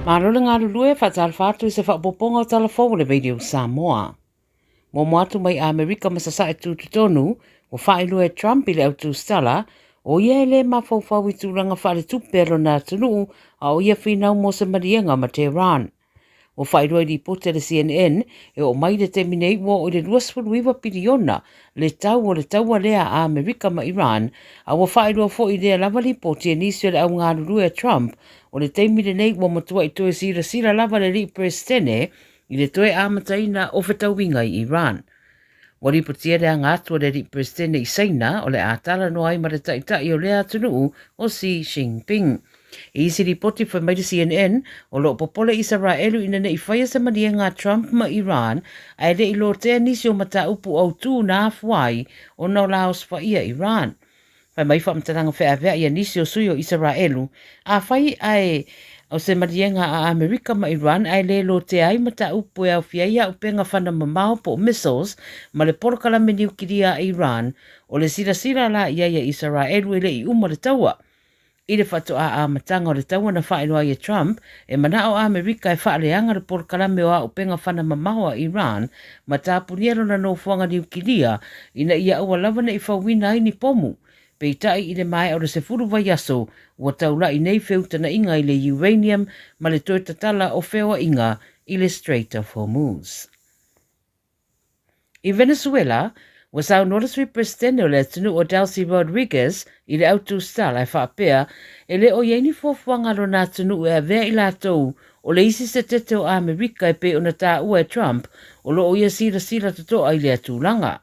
Malo le galulue, faatalofa atu i se faaopoopoga o Tala Fou o le Radio Samoa. Muamua atu mai Amerika ma Sasae Tutotonu, ua faailoa e Trump i le autusitala, o ia e le mafaufau i tulaga faaletupe a lona atunuu a o ia finau mo se maliega ma Tehran. Ua faailoa i lipoti a le CNN, e oo mai i le taimi nei ua oo i le 29 piliona le tau o le taua lea a Amerika ma Iran, a ua faailoa foi i lea lava lipoti e nisi o le au galulue a Trump, o le taimi lenei ua matuai toe silasila lava le alii Peresetene i le toe amataina o fetauiga i Iran. Ua lipotia le aga atu a le alii Peresetene i Saina o le a talanoa ai ma le taitai o lea atunuu o Xi Jinping. I isi lipoti fai mai le CNN, o lo o popole Isaraelu ina ne i faia se maliega a Trump ma Iran ae le i lotea nisi o mataupu autū na afua ai ona o la osofaia Iran. Fai mai faamatalaga feaveai a nisi o sui o Isaraelu, afai ae o se maliega a Amerika ma Iran ae le lotea ai mataupu e aofia ai auupega fana mamao po o missiles ma le polokalame niukilia a Iran, o le silasila la i ai a Isaraelu e le i uma le taua. I le faatoa amataga o le taua na faailoa ai e Trump, e manao a Amerika e faaleaga le polokalame o auupega fana mamao a Iran ma tapunia lona nofoaga niukilia ina ia aua lava ne i fauina ai ni pomu. Peitai i le maea o le 10 vaiaso, ua taula'i nei feutana'iga i le uranium ma le toe tatala o feoa'iga i le Strait of Hormuz. I Venezuela, ua saunoa le Sui Peresetene o le atunuu o Delcy Rodriguez i le autusitala e faapea, e le o i ai ni fuafuaga a lona atunuu e avea i latou o le isi setete o Amerika e pei ona taua e Trump o lo o ia silasila totoa i lea tulaga.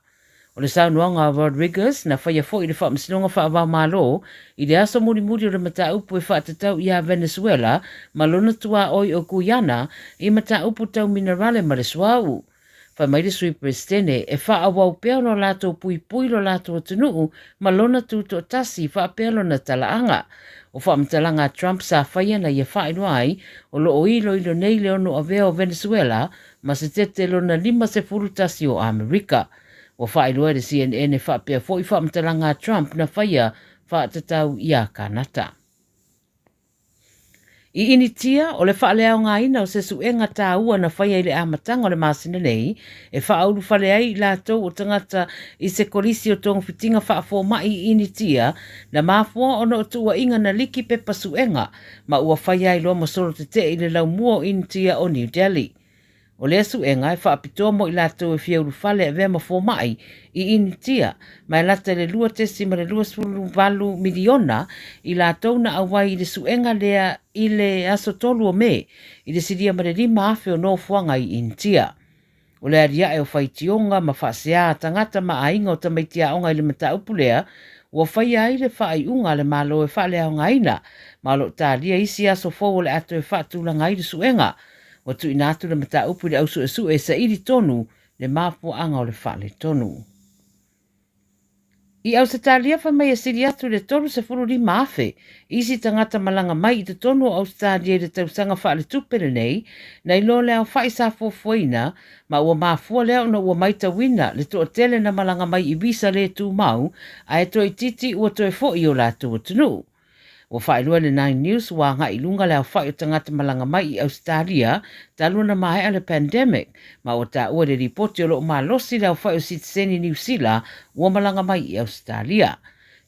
O le saunoaga a Rodriguez na faia foi i le Faamasinoga Faava-o-Malo i le aso mulimuli o le mataupu e faatatau iā Venezuela ma lona tuaoi o Guyana i mataupu tau minerale ma le suauu. Fai mai le Sui Peresetene, e faaauau pea ona latou puipui lo latou atunuu ma lona tutoatasi faapea lona talaaga. O faamatalaga a Trump sa faia na ia faailoa ai, o lo o iloilo nei le ono avea o Venezuela ma se tete lona 51 o Amerika. Ua faailoa e le CNN e faapea foi faamatalaga a Trump na faia faatatau iā Kanata. I Initia, o le faaleaogaina o se suega tāua na faia i le amataga o le masina nei, e faaulufale ai i latou o tagata i se kolisi o togafitiga faafoma'i i Initia, na mafua ona o tuuaiga na liki pepa suega ma ua faia ai loa ma solo tetee i le laumua o Initia o New Delhi. O lea suega e faapitoa mo i latou e fia ulufale e avea ma fomai i Initia, ma e lata i le 2.28 miliona i latou na auai i le suega lea i le aso 3 o Me, i le silia ma le 5,000 o nofoaga i Initia. O le aliae o faitioga ma faasea a tagata ma aiga o tamaiti aoga i le mataupu lea, ua faia ai le faaiuga a le Malo e faaleaogaina, ma o lo o talia isi aso fou o le a toe faatulaga ai le suega. Ua tuuina atu le mataupu i le au suesue e saili tonu le mafuaaga o le faaletonu. I Ausetalia fai mai e sili atu i le 35,000 isi tagata malaga mai i totonu o Ausetalia i le tausaga faaletupe lenei, nai lo le aofa'i sa fuafuaina, ma ua mafua lea ona ua maitauina le toatele na malaga mai i visa le tumau ae toeitiiti ua toe fo'i i o latou atunuu. Ua faailoa e le Nine News ua agai i luga le aofa'i o tagata malaga mai i Ausetalia talu ona maea le pandemic, ma ua taua i le lipoti o lo o malosi le aofa'i o sitiseni Niu Sila ua malaga mai i Ausetalia.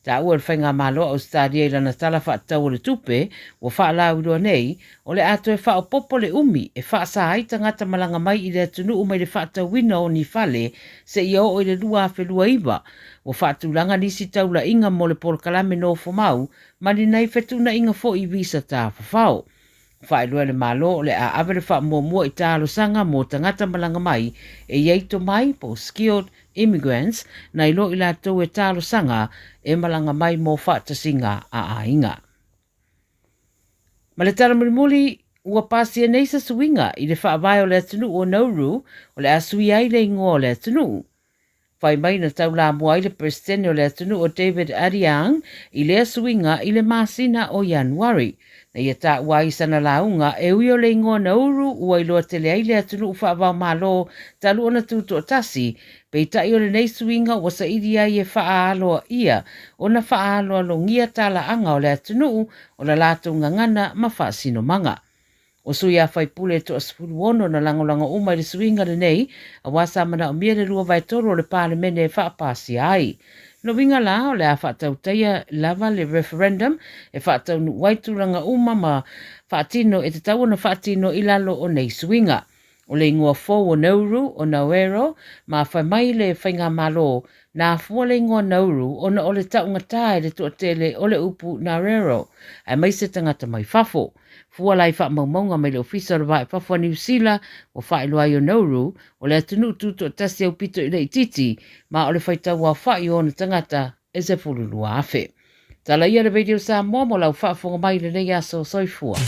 Taua e le Faigamalo a Ausetalia i lana Tala Faatatau o le Tupe ua faalauiloa nei, o le a toe faaopoopo le umi e faasa ai tagata malaga mai i le atunuu mai le faatauina o ni fale seia oo i le 2029. Ua faatulaga nisi taulaiga mo le polokalame nofomau ma ni nai fetuunaiga foi i visa tafafao. Faailoa e le Malo o le a ave le faamuamua i talosaga mo tagata malaga mai e i ai tomai po o skilled immigrants nai lo i latou e talosaga e malaga mai mo faatasiga a aiga. Ma le tala mulimuli, ua pasia nei se suiga i le faavae o le atunuu o Nauru o le a suia ai le igoa o le atunuu. Fai mai na taulamua ai le Peresetene o le atunuu o David Adeang i lea suiga i le masina o Ianuari. Na ia taua ai i sana lauga, e ui o le igoa Nauru ua iloa tele ai le atunuu faavaomalo talu ona tutoatasi, peitai o lenei suiga ua saili ai e faaaloaia ona faaaloalogia talaaga o le atunuu o la latou gagana ma faasinomaga. O sui a faipule e toa-16 na lagolago uma i le suiga lenei, auā sa manaomia le 2/3 o le Palemene e faapasia ai. Lona uiga la, o le a faatautaia lava le referendum e faataunuu ai tulaga uma ma faatino e tatau ona faatino i lalo o nei suiga. O le igoa fou o Nauru, o Naoero, ma fai mai le faigamalo, na afua le igoa Nauru ona o le taugata i le toatele o le upu Narero, aemaise tagata mai fafo. Fua la i faamaumauga mai le Ofisa o le Va i Fafo a Niu Sila, ua faailoa ai o Nauru, o le atunuu tutoatasi aupito i le itiiti, ma o le faitau aofai o ona tagata e 12,000. Tala ia le Radio Samoa mo lau faafofoga mai i lenei aso. Soifua.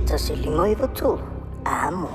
Tasi lima iwa tolu, amo.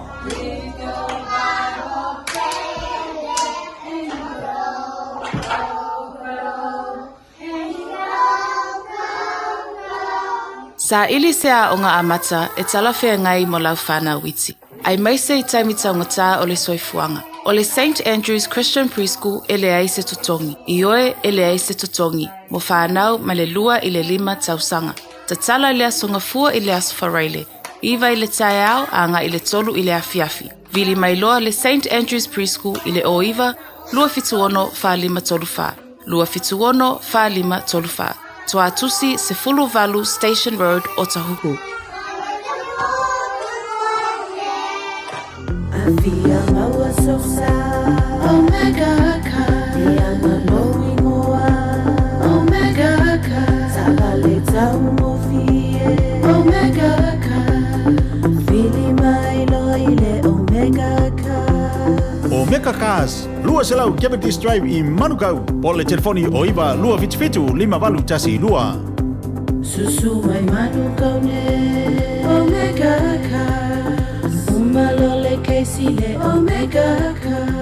Saili se aoga amata e talafeagai mo lau whanau iti, aemaise i taimi taugata o le soifuaga. O le Saint Andrew's Christian Preschool e leai se totogi, ioe e leai se totogi, mo whanau mai le 2 i le 5 tausaga. Tatala i le Aso Gafua i le Aso Faraile, 9 i le taeao agai i le 3 i le afiafi. Vili mai loa le Saint Andrew's Preschool i le 09 276 4534. 276 4534. Tuatusi 18 Station Road, Otahuhu. Afia maua sosa Omega Car Te anga lou ingoa Omega Car Taavale taugofie Omega Car Vili mai loa i le Omega Car. Omega Cars, 200 Cavendish Drive i Manukau, po o le telefoni o 9 277 5812. Susu mai Manukau nei Omega Cars Uma loa le kesi le Omega Cars.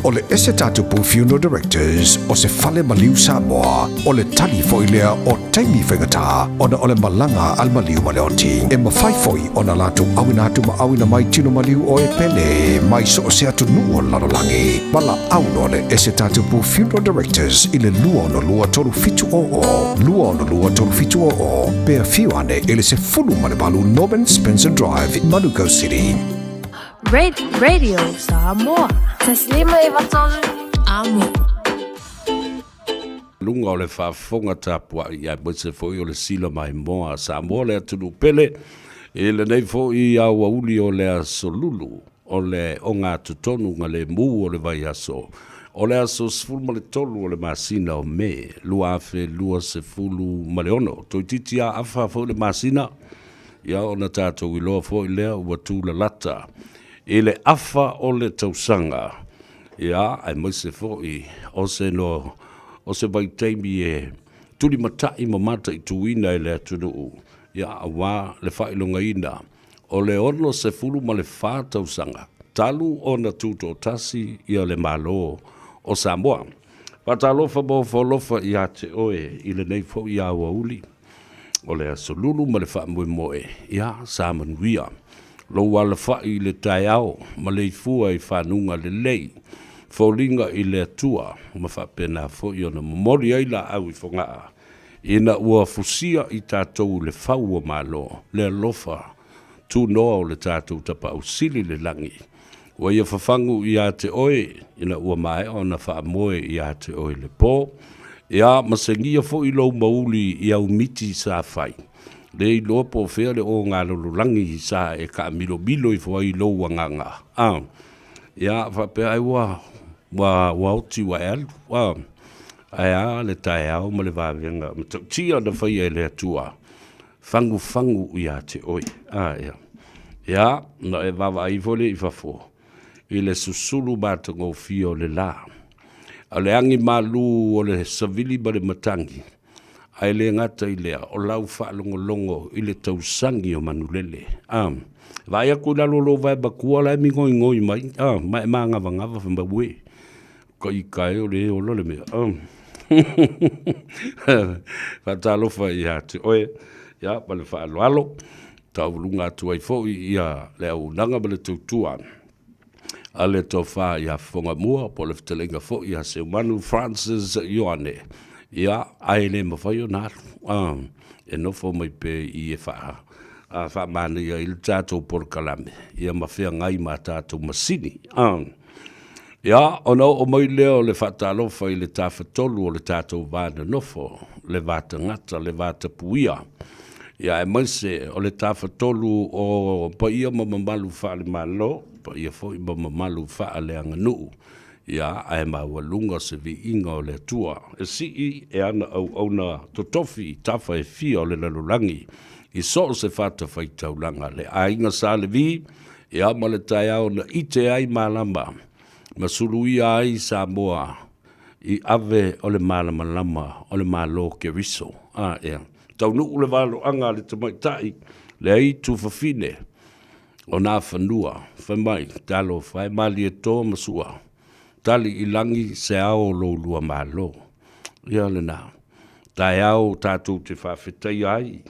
O le ese tatupu Funeral Directors o se fale maliu Samoa, o le tali foi lea o taimi faigata ona o le malaga a le maliu ma le oti. E mafai foi ona latou auina atu ma auina mai tino maliu o e pele mai so o se atunuu o le lalolagi. Valaau loa le ese tatupu Funeral Directors i le 262 3700, 262 3700, pe afio ane i le 18 Norman Spencer Drive, Manukau City. Radio Samoa. Taslima Ivatolu. Amo. Luga o le faafofoga tapuai aemaise foi o le sila maimoa a Samoa le atunuu pele i lenei foi aoauli o le aso Lulu o le ogatotonu galemu o le vaiaso o le aso 13 o le masina o Me 2026. Toeitiiti a afa foi le masina Ia ona tatou iloa foi lea ua tulalata i le afa o le tausaga, ia, aemaise foi o se no, o se vaitaimi e tulimatai ma mataituina e le atunuu, ia, aua le faailogaina o le 64 tausaga talu ona tutoatasi ia le Malo o Samoa. Faatalofa ma ofo alofa ia te oe i lenei foi aoauli. O le aso lulu ma le faamoemoe, ia, sa manuia lou alafai i le taeao ma le ifua i fanuga lelei, foliga i le Atua, ma faapena foi ona momoli ai laau i Fogaa, ina ua fusia i tatou i le fau o Malo, le alofa tunoa o le tatou Tapaau Sili i le lagi, ua ia fafagu ia te oe, ina ua maea ona faamoe ia te oe i le po, ia masegia foi lou mauli i au miti sa fai, le iloa po o fea le ogalololagi sa e taamilomilo ifo ai lou agaga, a, ia faapea ai ua, ua, ua oti ua e alu, a, ae a le taeao ma le vavega matautia na faia e le Atua, fagufagu ia te oe. A, ia. Ia, na e vaavaai ifo lea i fafo, i le susulu matagofie o le la. O le agi malū o le savili ma le matagi, ae le gata i lea, o lau faalogologo i le tausagi o manulele. A, vaai aku i lalo o lou vae matua la e migoigoi mai, a, ma e magavagava fai mai, uē, Ka ika e o le ola le mea. Faatalofa ia te oe, ia, ma le faaaloalo, taualuga atu ai foi ia le auaunaga ma le tautua. a le Tofa ia Fofogamua po o le fetalaiga foi ia Seumanu Francis Ioane. Ia, ae le mafai ona alu, a, e nofo mai pea i i e faa, a, faamanaia ai le tatou polokalame, ia ma feagai ma tatou masini. A. Ia, ona oo mai lea o le faatalofa i le Tafatolu o le tatou va nonofo, le va tagata, le va tapuia, ia aemaise o le Tafatolu o paia ma mamalu faale-Malo, paia foi ma mamalu faaleaganuu, ia, ae maualuga se viiga o le Atua e sii e ana auauna totofi i tafa e fia o le lalolagi i so o se fatafaitaulaga, le aiga Sa Levi, Ia ma le taeao na ite ai malama ma suluia ai Samoa i ave o le malamalama o le Malo Keriso. A ea. Taunuu le valoaga a le tamaitai le aitu fafine o Nafanua, fai mai, Talofa e Malietoa ma Sua, tali i lagi se ao o lo ulua Malo. Ia lena. Taeao tatou te faafetaia ai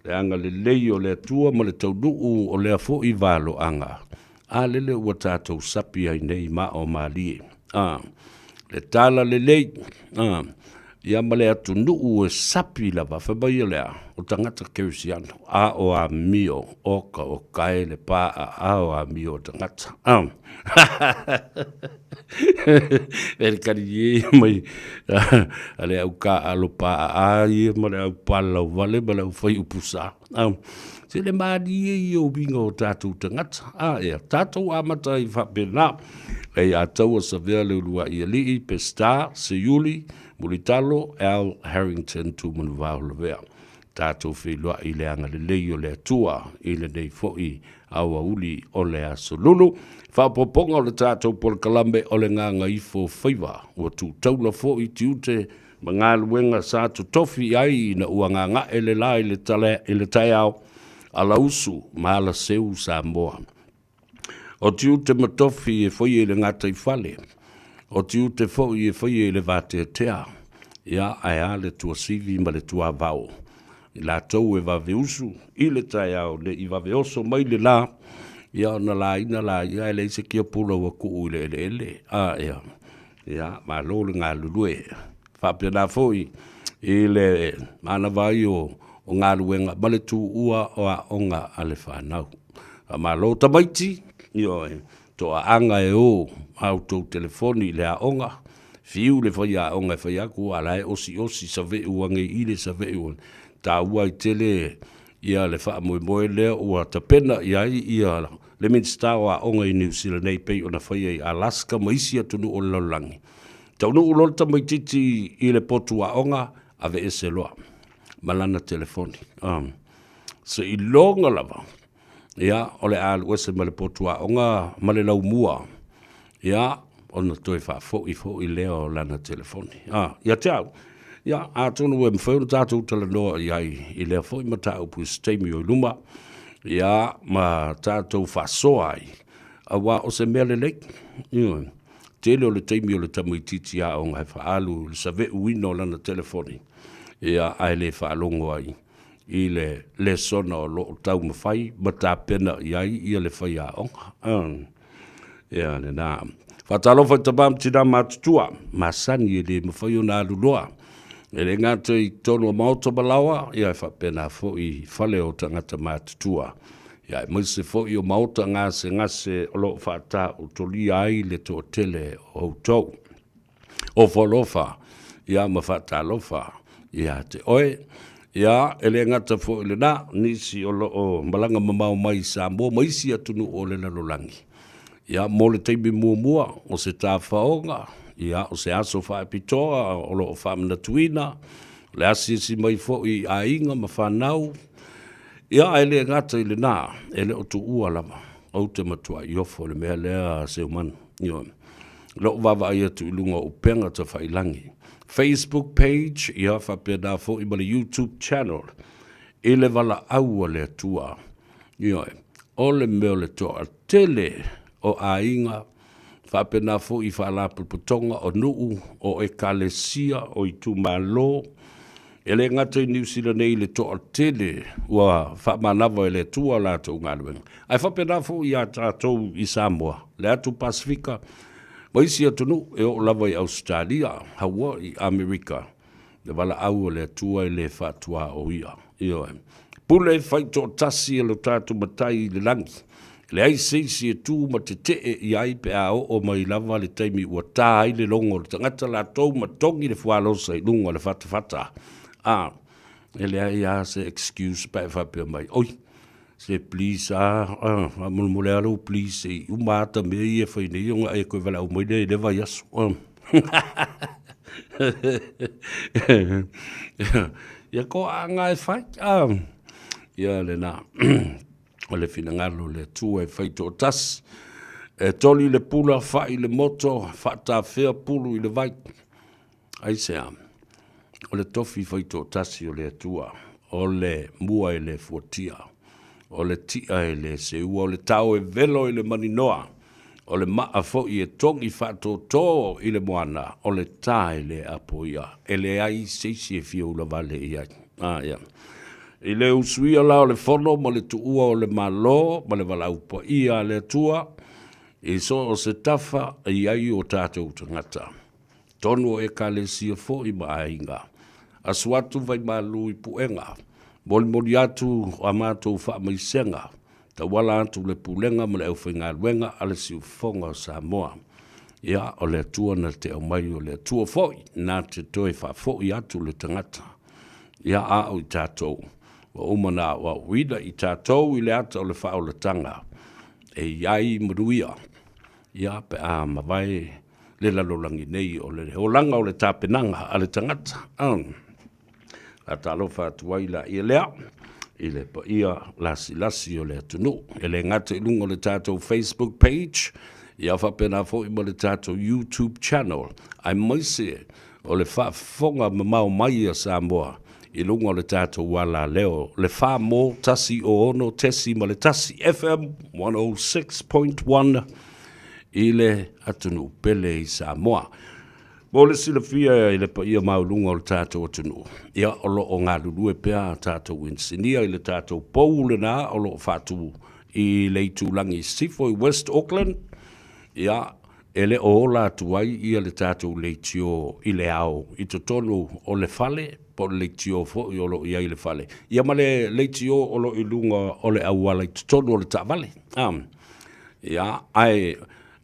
le agalelei o le Atua ma le taunuu o lea foi valoaga, a lele ua tatou sapi ai nei ma o malie, a, le tala lelei, a, ia ma le atunuu e sapi lava, fai mai o le a, o tagata kerisiano, a o amio, oka o kae le pā a a o amio o tagata, a. E le kali e mai a le au ka alo pa a ia ma le au palau vale ma le au fai upu sa. Se le malie ia o winga o tātou tagata. A ea, tātou amata i faapena. Lei a taua savea le ulua i alii, Pestar, Seiuli, Mulitalo, Al Harrington, Tumanuvao Lavea. Tātou feiloai i le agalelei o le Atua i lenei foi aoauli o le Aso Lulu. Faaopoopoga o le tatou polokalame o le Gagaifo Faiva, ua tu taula foi tiute ma galuega sa totofi i ai ina ua gaga'e le la i le tala i le taeao, alausu ma alaseu Samoa. O tiute ma tofi e faia i le gataifale, o tiute foi e faia i le vateatea, ia ae a le tuasivi ma le tuavao. I latou e vave usu i le taeao ne i vave oso mai le la, ia ona laina laia ae leai se kiapula ua tuu i le eleele. A, ia, ia, malo le galulue. Faapena foi i le manava ai o, o galuega ma le tuua o aoga a le fanau. Faamalo tamaiti, ioe, toaaga e o a outou telefoni i le aoga, fiu le faiaoga e fai atu a la e osiosi saveu ane i le saveu ane. Taua ai tele ia le faamoemoe lea ua tapena i ai ia le Minisita o Aoga i Niu Sila nei pei ona faia i Alaska ma isi atunuu o le lalolagi. Taunuu loa le tamaitiiti i le potu aoga, aveese loa ma lana telefoni. Seiloga lava ia o le a alu ese ma le potu aoga ma le laumua, ia ona toe faafoi foi lea o lana telefoni. Ia te au, ia atonu e mafai ona tatou talanoa i ai i lea foi mataupu i se taimi o i luma, ia ma tatou faasoa ai, aua o se mea lelei. Ioe. Tele o le taimi o le tamaitiiti aoga e faaalu i le saveuina o lana telefoni, ia ae le faalogo ai i le lesona o lo o taumafai ma tapena i ai ia le faiaoga. Ia lena. Faatalofa i tama ma tina matutua, masani e le mafai ona alu loa. E le gata i totonu o maota ma laoa, ia e faapena foi i fale o tagata matutua. Ia aemaise foi o maota gasegase o lo o faataotolia ai le toatele o outou. Ofo alofa, ia ma faatalofa ia te oe. Ia, e le gata foi i lena, nisi o lo o malaga mamao mai i Samoa ma isi atunuu o le lalolagi. Ia, mo le taimi muamua o se tafaoga, ia, o se aso faapitoa o lo o faamanatuina, o le asiasi mai foi i aiga ma fanau, ia, ae le gata i lena, e le o tuua lava. Ou te matuai ofo i le mea lea, Seumanu. Ioe. Lou vaavaai atu i luga o upega tafailangi, Facebook page, ia faapena foi ma le YouTube channel i le valaau a le Atua. Ioe, o le mea o le toatele o aiga, faapena foi i faalapotopotoga o nuu, o ekalesia, o itumalo, E le gata i Niu Sila nei le toatele ua faamanava e le Atua latou galuega, ae faapena foi iā tatou i Samoa, le atu Pasefika ma isi atunuu e oo lava i Ausetalia, Hawaii, Amerika, le valaau a le Atua e le faatuaoia. Ioe. Pule faitoatasi e lo tatou Matai i le lagi, e leai se isi e tu ma tetee i ai pe a oo mai lava le taimi ua ta ai le logo o le tagata latou ma togi le fualosa i luga o le fatafata. A, e leai lava se excuse pe a e faapea mai, oi, se please a, a, faamolemole lava lou please se i uma ata mea ia e fai nei ona e toe valaau mai lea i le vaiaso. Ia toaaga e fai, a, ia lena. O le finagalo o le Atua e fai toatasi. E toli le pula, fai le moto, faatafea pulu i le vai. Aisea? O le tofi fai toatasi o le Atua, o le mua e le fuatia, o le tia e le seua, o le tao e velo i le maninoa, o le maa foi e togi faatōtō i le moana, o le tā e le apoia, e leai se isi e fia ulavale i ai. A, ia. I le usuia la o le fono ma le tuua o le Malo ma le valaau paia a le Atua, i so o se tafa e i ai o tatou tagata, tonu o Ekalesia foi ma aiga. Asu atu vaimalu i puega, molimoli atu a matou faamaisega, tauala atu le Pulega ma le Aufaigaluega a le Siufofoga o Samoa. Ia, o le Atua na te aumai, o le Atua foi na te toe faafoi atu le tagata. Ia, a o i tatou, ua uma ona aoaoina i tatou i le ata o le faaolataga, e i ai manuia, ia, pe a mavae le lalolagi nei o le olaga o le tapenaga a le tagata. A talofa atu ai la ia lea i le paia lasilasi o le atunuu. E le gata i luga o le tatou Facebook page, ia faapena foi ma le tatou YouTube channel, aemaise o le faafofoga mamao mai a Samoa i luga o le tatou alaleo, le 4 1 6.1 FM 106.1 i le atunuu pele i Samoa. Mo le silafia i le paia maualuga o le tatou atunuu, ia o lo o galulue pea a tatou inisinia i le tatou pou lena o lo o faatu i le itulagi i sisifo i West Auckland, ia e le o ola atu ai ia le tatou leitio i le ao i totonu o le fale po o le leitio foi o lo o i ai i le fale, ia ma le leitio o lo o i luga o le auala i totonu o le taavale. Ia, ae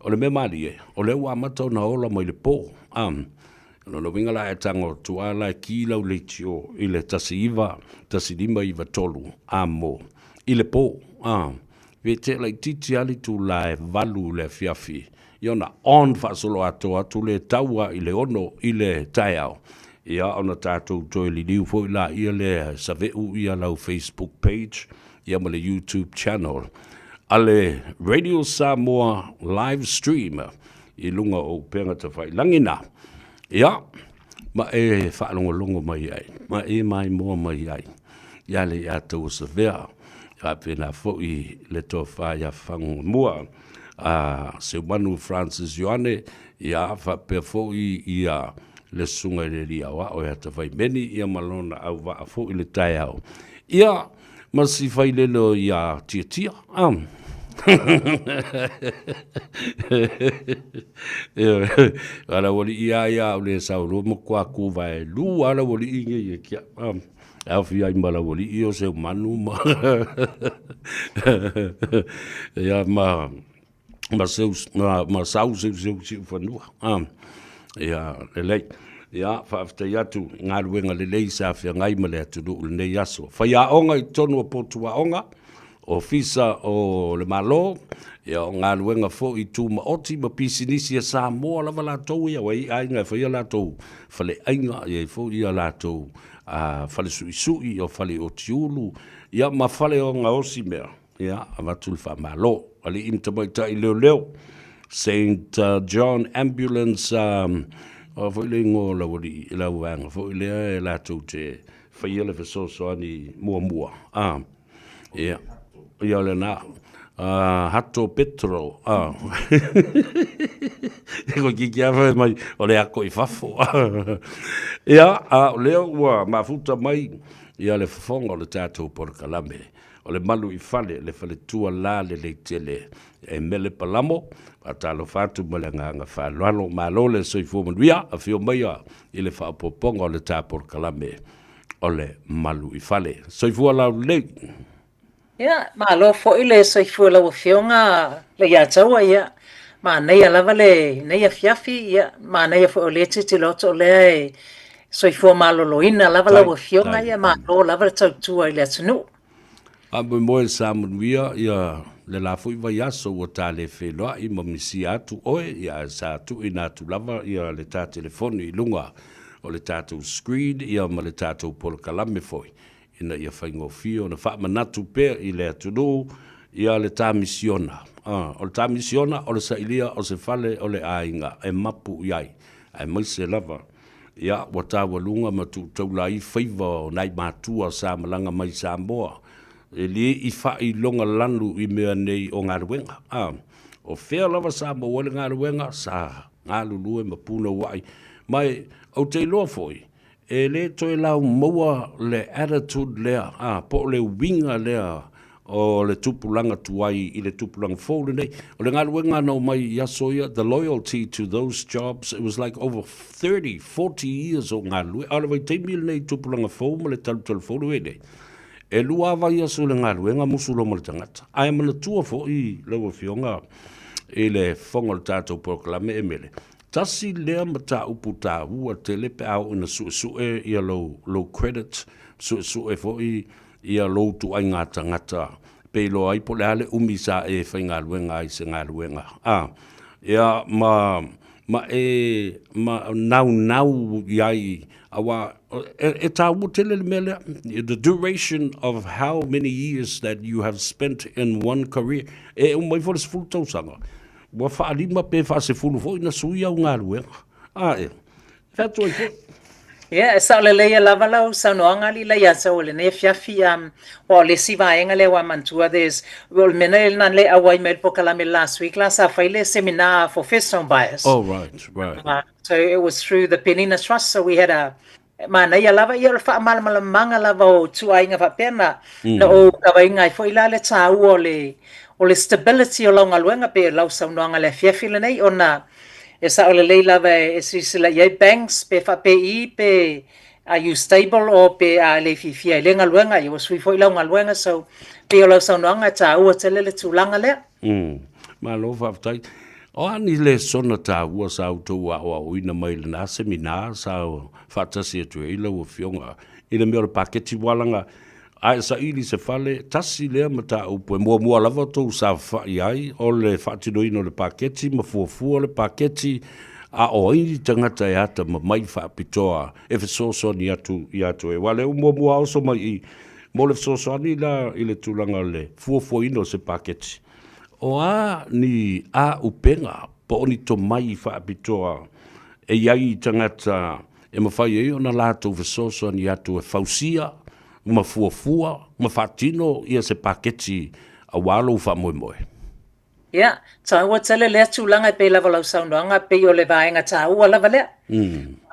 O le mea malie, o lea ua amata ona ola mai le po. A, o lona uiga la e tago atu lava la e ki lau leitio i le 191593 a mo i le po. A, pe te laitiiti lava le itula e 8 i le afiafi, ia ona on faasolo atoa atu lea e tau lava i le 6 i le taeao. Ia ona tatou toe liliu foi laia lea e saveu ia lau Facebook page ia ma le YouTube channel a le Radio Samoa live stream i luga o upega tafailagi na. Ia, ma e faalogologo mai ai, ma e maimoa mai ai ia le ia tou savea, faapena foi le tofa ia Fagogamua a Seumanu Francis Ioane, ia faapea foi ia le susuga i le alii aoao ia Tafaimeni, ia ma lona auvaa foi le taeao. Ia, ma si failele ia Tiatia. A lau alii lava ia a o le sau loa matua tuvae lua lava lau alii nei e tia. E aofia ai ma lau alii o Seumanu ma ia ma ma seu ma, ma sau seu seu siufanua. Ia lelei. Ia faafetai atu i galuega lelei sa feagai ma le atunuu i lenei aso. Faiaoga i totonu o potu aoga, Ofisa o le Malo, ia o galuega foi tumaoti ma pisinisi a Samoa lava latou ia, ua i ai aiga e faia latou faleaiga, e i ai foi ia latou fale suisui, o fale otiulu, ia ma fale o gaosi mea. Ia, avatu le faamalo. Alii ma tamaitai leoleo, Saint John Ambulance, o a foi le igoa o lau alii, lau vaega foi lea e latou te faia le fesoasoani muamua. Ia, ia lena. Hato Petro, e koe kiki a whai mai o le ako i fafo. Ia, a o lea ua mafuta mai ia le fofoga o le tatou polokalame. O le malu i fale, le faletua la lelei tele e mele palamo, faatalofa atu ma le agaga faaaloalo. Malo le soifua manuia, afio maia i le faaopoopoga o le ta polokalame o le malu i fale. Soifua laulelei. Ia, malo foi le soifua i lau Afioga Leiataua, ia, manaia lava lenei afiafi, ia, manaia foi o lea e tilotilo atu o lea e soifua maloloina lava lau Afioga, ia, malo lava le tautua i le atunuu. Faamoemoe sa manuia ia le la foi vaiaso ua ta le feiloai ma misia atu oe, ia ae sa tuuina atu lava ia le ta telefoni i luga o le tatou screen ia ma le tatou polokalame foi ina ia faigofie ona faamanatu pea i le atunuu ia le ta misiona. O le ta misiona o le sailia o se fale o le aiga e mapu i ai, aemaise lava ia ua taualuga ma tuutaula ai faiva o nai matua sa malaga mai Samoa e le i faailoga lanu i mea nei o galuega. O fea lava sa maua ai le galuega, sa galulue ma punouai, ma ou te iloa foi E le toe laumaua le attitude lea, a, po o le uiga lea o le tupulaga tuai i le tupulaga fou lenei. O le galuega na omai i aso ia, the loyalty to those jobs, it was like over 30, 40 years o galulue. A o le vaitaimi lenei i tupulaga fou ma le talutalu fou le nei, e lua lava vaiaso i le galuega musu loa ma le tagata. Ae manatua foi lau Afioga i le fofoga o le tatou polokalame e mele, Tasi lea mataupu taua tele pe a oo ina suesue ia lou, lou credit, suesue foi ia lou ituaiga tagata pe iloa ai po o le a le umi sa e faigaluega ai i se galuega. A, ia ma, ma e, ma naunau i ai, aua e, e taua tele le mea lea, the duration of how many years that you have spent in one career. E uma ifo le 10 tausaga, Ua faalima pe faasefulu foi na sui au galuega. A e, fea atu ai foi. Ia, e sao lelei lava lau saunoaga alii la ia te au i lenei afiafi, aua o le isi vaega lea ua manatua, there's, o le mea lena na le auai mai le polokalame last week la sa fai le seminar for first home buyers. Oh, right, right. So it was through the Penina Trust, so we had a, Manaia lava ia o le faamalamalamaga lava o ituaiga faapea na na ou kavaina ai foi la le tāua o le o le stability o lau galuega pei o lau saunoaga i le afiafi lenei ona e sao lelei lava e silasila i ai banks pe faapei pe are you stable or pe a le fiafia i lea galuega ia ua sui foi lau galuega so pei o lau saunoaga e tāua tele le tulaga lea. Malo faafetai. O a ni lesona taua sa outou aoaoina mai lena seminar sa faatasi atu ai lau Afioga i le mea o le paketi ualaga a e saili i se fale, tasi lea mataupu e muamua lava outou saofafai ai o le faatinoina o le paketi ma fuafua le paketi, a o ai ni tagata e atamamai faapitoa e fesoasoani atu ia te oe. Aua o lea ua muamua oso mai i Mo le fesoasoani la i le tulaga o le fuafuaina o se paketi, o a ni āupega po o ni tomai faapitoa e i ai i tagata e mafai ai ona latou fesoasoani atu e fausia ma fuafua ma faatino ia se paketi aua lou faamoemoe? Ia, taua tele lea tulaga e pei lava o lau saunoaga, pei o le vaega taua lava lea.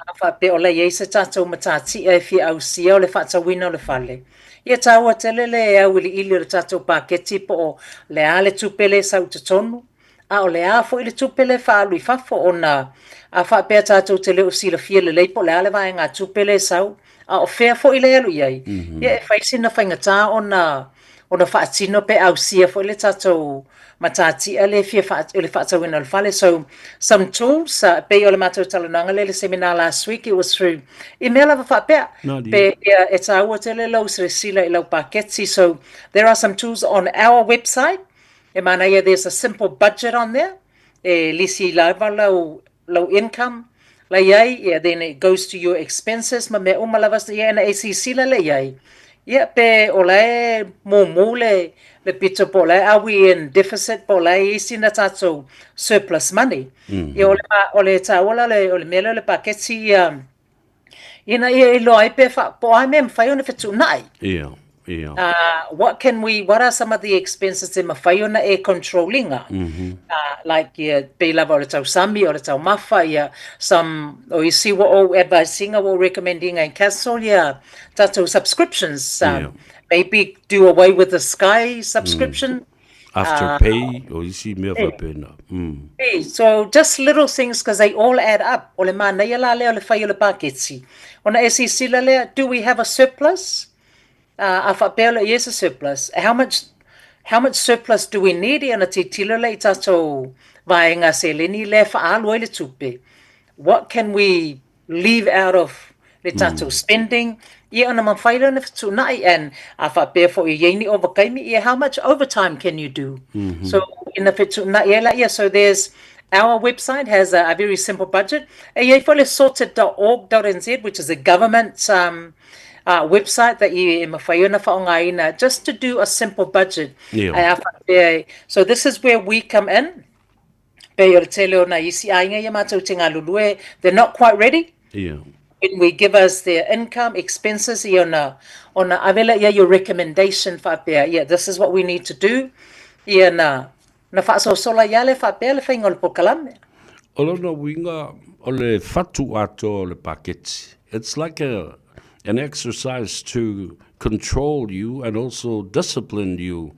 A faapea o la e i ai se tatou matatia e fia ausia o le faatauina o le fale, ia taua tele le auiliili o le tatou paketi po o le a le tupe lea e sau i totonu, a o le a foi le tupe lea e faaalu i fafo ona a faapea tatou te le o silafia lelei po o le a le vaegatupe lea e sau, a o fea foi lea e alu i ai, ia e fai sina faigata ona ona faatino pe ausia foi le tatou matatia lea e fia faa, le faatauina o le fale. So, some tools, pei o le matou talanoaga lea i le seminar last week, it was through, i mea lava faapea, pe ia, e taua tele lou silasila i lau paketi. So, there are some tools on our website, e manaia, there's a simple budget on there, e lisi lava lau, lau income la i ai, ia, then it goes to your expenses ma mea uma lava, ia, ina e silasila lea i ai, ia, pe o la e mumu le, le pito po o la e are we in deficit po o la e i ai sina tatou surplus money. Ia, o le, o le taua la o le mea lea o le paketi ia, ina ia iloa ai pe fa, po o a mea e mafai ona fetuunai. Ia. Ia. What can we, what are some of the expenses e mafai ona e control ina? Like ia, pei lava o le tausami, o le taumafa, ia, some, o isi ua ou advise ina, ua ou recommend ina e cancel ia tatou subscriptions. Maybe do away with the Sky subscription. After pay, o isi mea faapena. So just little things because they all add up. O le manaia la lea o le fai o le paketi. Ona e sisila lea, do we have a surplus? A faapea loa i ai se surplus, how much, how much surplus do we need? Ia ona tilotilo lea i tatou vaega seleni lea e faaalu ai le tupe. What can we leave out of le tatou spending, ia ona mafai lea ona fetuunai and a faapea foi e i ai ni ovataimi, ia how much overtime can you do? So ina fetuunai ai laia, so there's our website has a very simple budget. E i ai foi le sorted dot org dot nz which is a government um, website that e mafai ona faaaogaina just to do a simple budget. Ae a faapea, so this is where we come in. Pei o le tele o nai isi aiga ia matou te galulue, they're not quite ready. When we give us their income, expenses, ia ona, ona ave lea ia your recommendation faapea, yeah, this is what we need to do, ia na, na faasoasola ia le faapea le faiga o le polokalame. O lona uiga, o le fatu atoa o le paketi. It's like a, an exercise to control you and also discipline you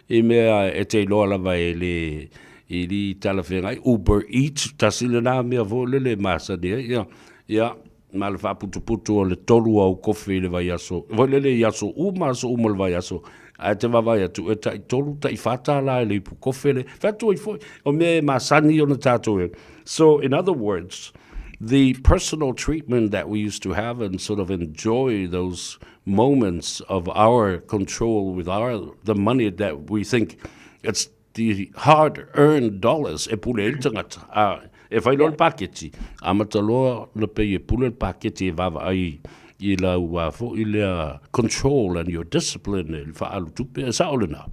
i mea e te iloa lava e le i li talafeagai Uber Eats tasi lena mea foi lele e masani ai ia ia ma le faaputuputu o le tolu au kofi i le vaiaso foi lele i aso uma aso uma o le vaiaso ae te vaavaai atu e tai tolu tai fa tālā i le ipu kofe le fai atu ai foi o mea e masani ona tatou e so in other words the personal treatment that we used to have and sort of enjoy those moments of our control with our the money that we think it's the hard earned dollars e pule ai le tagata a e fai loa le paketi amata loa na pei e pule le paketi e vaavaai i lau a foi lea control and your discipline i le faaalu tupe e sao lena.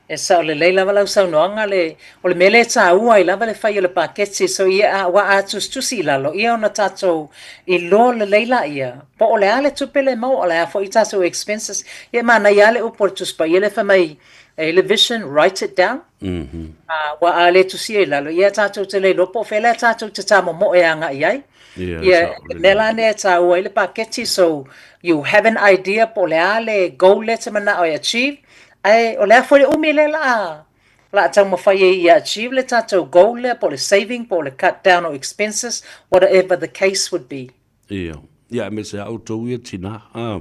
E sao lelei lava lau saunoaga le, o le mea lea e taua ai lava le fai o le paketi so ia a, aua a tusitusi i lalo ia ona tatou iloa lelei laia po o le a le tupe lea e maua o le a foi tatou expenses. Ia e manaia lava le upu a le Tusi Paia lea fai mai e le vision write it down. Aua a le tusia i lalo ia tatou te le iloa po o fea lea tatou te tamomoe agai ai. Ia, le mea la lea e taua ai le paketi so you have an idea po o le a le goal lea e te manao e achieve Ae o le a foi le umi lea la la taumafai ai ia achieve le tatou goal lea po o le saving po o le cut down o expenses whatever the case would be. Ia, ia aemaise a outou ia tina, a,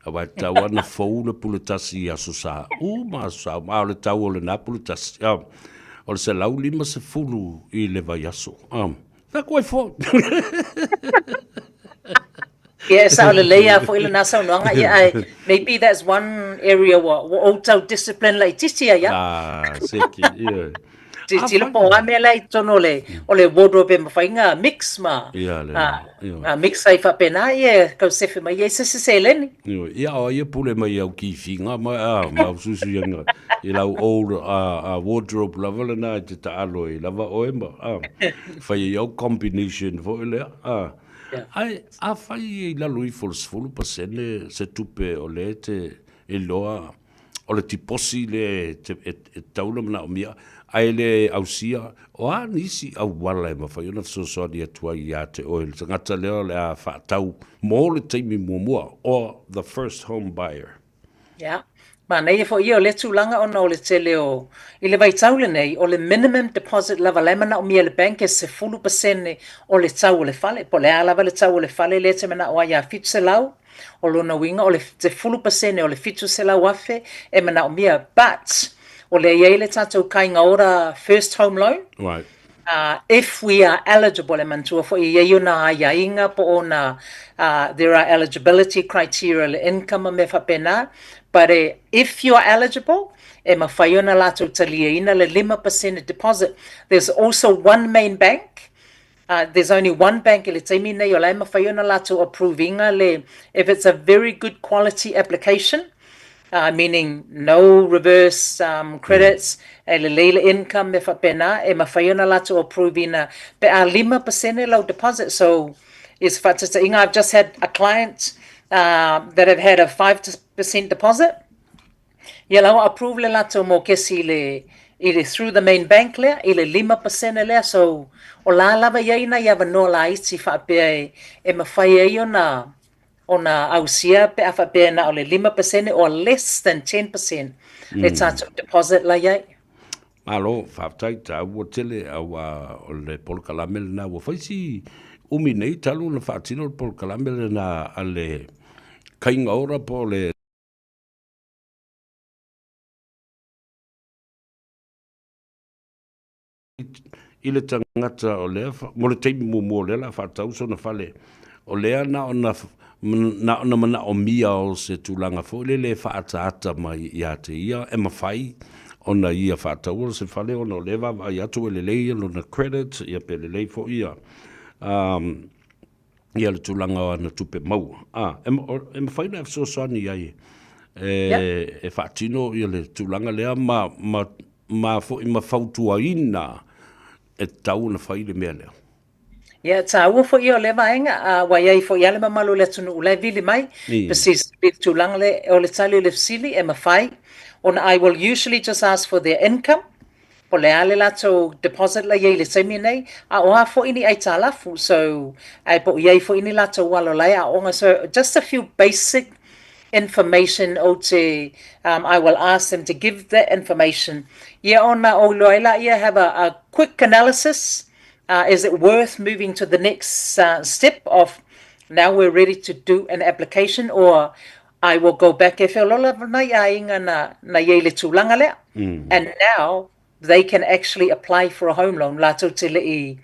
aua e tatau lava ona fou le pule tasi i Aso Sa uma, Aso Sa uma, a o le tau o lena pule tasi, a, o le 150 i le vaiaso, a. Fai atu ai foi. Ia, e sao lelei lava foi lena saunoaga, ia, ae maybe that's one area ua, ua ou tau discipline laitiiti ai au. Ah, seki, ia. Tilotilo po o a mea la i totonu o le, o le wardrobe e mafai ona mix ma, Ia, le, ah, ia. ah, mix ai faapena, ia, e tau sefe mai ai se isi seleni. Ia, ia, o ai e pule mai i au kifiga ma, ah, ma au suisuiaga i lau old ah, ah, wardrobe lava lena e te taalo ai lava oe ma, ah, fai ai au combination foi lea, ah. Ae afai e i lalo ifo o le 10% se tupe o lea e te iloa o le tiposi lea e tatau ona manaomia, ae le ausia, o a nisi auala e mafai ona fesoasoani atu ai ia te oe le tagata lea o le a faatau mo le taimi muamua, or the first home buyer? Ia. Manaia foi ia o lea tulaga ona o le tele o, i le vaitau lenei, o le minimum deposit lava la e manaomia e le bank e 10% o le tau o le fale, po o le a lava le tau o le fale lea e te manao ai ia 700, o lona uiga o le 10% o le 700,000 e manaomia, but o lea e i ai le tatou Kāinga Ora First Home Loan, Right. If we are eligible, e manatua foi e i ai ona aiaiga po o ona, there are eligibility criteria le income ma mea faapena, but if you are eligible, e mafai ona latou taliaina le 5% deposit. There's also one main bank, there's only one bank i le taimi nei o la e mafai ona latou approve ina le, if it's a very good quality application, meaning no reverse credits, e lelei le income mea faapena, e mafai ona latou approve ina pe a 5% lau deposit. So, i se faataitaiga, I've just had a client that have had a 5% deposit. Ia la ua approve le latou mokesi i le i le through the main bank lea i le 5% lea so o la lava e i ai nai avanoa laiti faapea e e mafai ai ona ona ausia pe a faapea na o le 5% or less than 10% le tatou deposit la i ai. Malo, faafetai, taua tele auā o le polokalame lena ua fai si umi nei talu ona faatino le polokalame lena a le Kaiga Ora po o le I le tagata o lea, mo le taimi muamua o lea o le a faatau sona fale, o lea na ona, na ona manaomia o se tulaga foi lele e faaataata mai ia te ia e mafai ona ia faataua se fale ona o lea e vaavaai atu e lelei lona credit ia pe lelei foi ia um, ia le tulaga o ana tupe maua. A, e, e mafai ona e fesoasoani i ai e, yeah. e faatino ia le tulaga lea ma, ma, ma foi ma fautuaina e tatau ona fai le mea lea. Ia, taua foi ia o lea vaega, a ua i ai foi lava le mamalu o le atunuu la e vili mai, fesili i le tulaga lea, o le tali o le fesili e mafai ona I will usually just ask for their income, po o le a le latou deposit la i ai i le taimi nei, a o a foi ni aitalafu, so, ae po o i ai foi ni latou alo la e aooga, so just a few basic information ou te, um, I will ask them to give that information, ia ona ou iloa ai laia have a, a quick analysis, uh, is it worth moving to the next uh, step of now we're ready to do an application or I will go back e feoloolo lava nai aiga na, na i ai le tulaga lea. Mm. And now they can actually apply for a home loan. Latou te le i,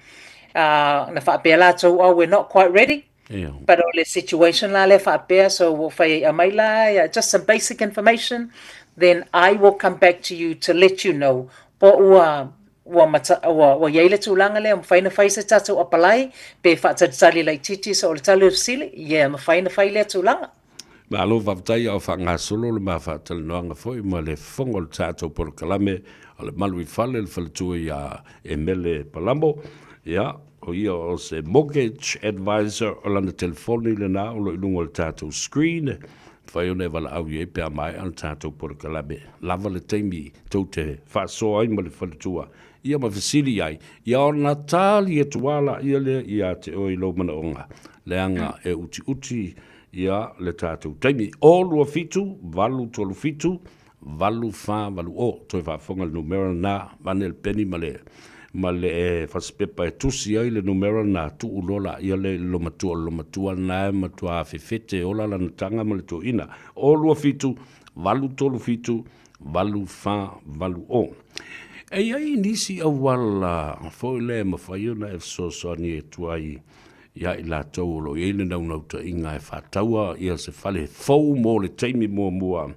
uh, na whaapea latou, oh, we're not quite ready. Yeah. But o le situation la lea whaapea, so ua whai ai amai la, yeah, just some basic information, then I will come back to you to let you know po ua ua mata, ua, ua iai le tulaga lea, mafai ona fai se tatou apalai, pe faatalitali laitiiti, so o le tali o le fesili, yeah, mafai ona fai lea tulaga. Malo faafetai a o faagasolo le ma faatalanoaga foi ma le fofoga o le tatou polokalame o le Malu i Fale le faletua ia Emele Palamo. Ia, o ia o se mortgage advisor o lana telefoni lena o lo o i luga o le tatou screen. Mafai ona e valaau i ai pe a maea le tatou polokalame. Lava le taimi tou te faasoa ai ma le faletua ia ma fesili ai, ia ona tali atu lava laia lea ia te oe i lou manaoga, leaga e utiuti ia le tatou taimi. O 27 837 8480. Toe faafofoga le numera lena, vane le peni ma le ma le fasipepa e tusi ai le numera lena, tuu loa laia lea i le lomatua, o le lomatua lena e matua fefete e ola lana taga ma le toeaina. O 27 837 8480. E i ai nisi auala foi lea e mafai ona e fesoasoani atu ai ia i latou o lo o i ai le naunautaiga e faataua ia se fale fou mo le taimi muamua,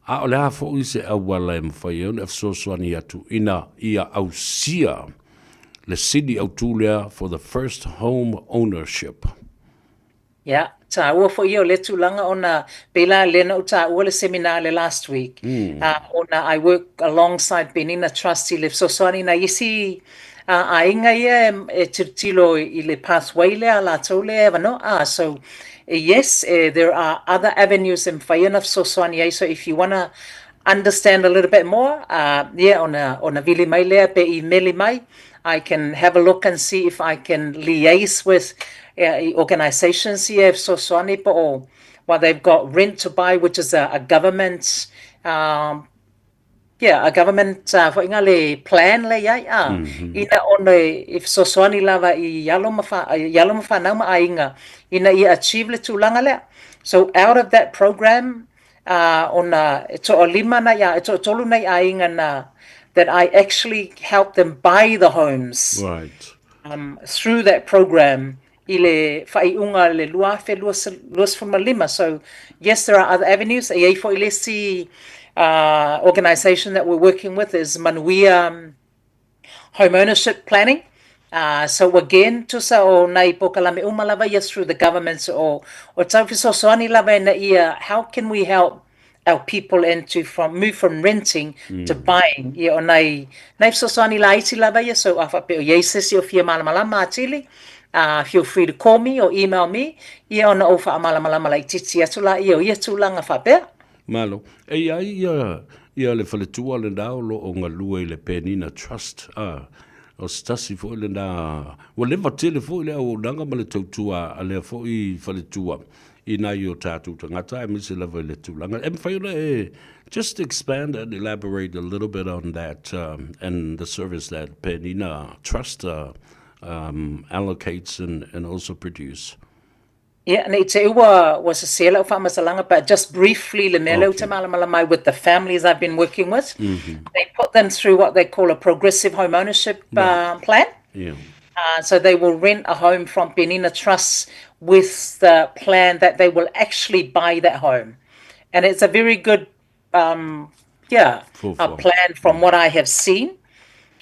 a o le a foi se auala e mafai ai ona fesoasoani atu ina ia ausia le sini autu lea for the first home ownership. Ia, taua foi ia o lea tulaga ona pei la lea na ou taua le seminar le last week, ona I work alongside Penina Trust i le fesoasoani nai isi aiga ia e tilotilo i le pathway lea a latou lea e avanoa. Ah, so yes, there are other avenues e mafai ona fesoasoani ai, so if you wanna understand a little bit more, yeah, ona, ona vili mai lea pe imeli mai, I can have a look and see if I can liaise with i organisations ia e fesoasoani po o well they've got rent to buy which is a, a government um, yeah, a government uh, foi nga le plan le iai a mm -hmm. ina ona e fesoasoani lava i alo ma fa, i alo ma whanau ma aiga ina ia achieve le tulaga lea. So out of that program uh, ona e toalima nai a, e toatolu nai aiga na that I actually help them buy the homes. Right. Um, through that program i le faaiuga le 2025. So yes, there are other avenues. E i ai foi le isi uh, organisation that we're working with is Manuia Home Ownership Planning. Uh, so again, tusa o nai polokalame uma lava ia through the government o, o tau fesoasoani lava ina ia how can we help our people into from move from renting mm. to buying ia o nai nai fesoasoani laiti lava ia so a faapea o iai se isi o fia malamalama atili uh, feel free to call me or email me ia ona ou faamalamalama laitiiti atu laia o ia tulaga faapea. Malo. E i ai ia, ia le faletua lena o lo o galue i le Penina Trust, a, o se tasi foi lena, ua leva tele foi le auaunaga ma le tautua a lea foi faletua i nai o tatou tagata aemaise lava i le tulaga. E mafai ona e just expand and elaborate a little bit on that um, and the service that Penina Trust uh, um, allocates and, and also produce. Ia, ne i te ua, ua sese lau faamatalaga, but just briefly le mea lea ou te malamalama ai with the families I've been working with, they put them through what they call a progressive home ownership uh, plan. Yeah. Uh, so they will rent a home from Penina Trust with the plan that they will actually buy that home. And it's a very good um, yeah, a plan from what I have seen.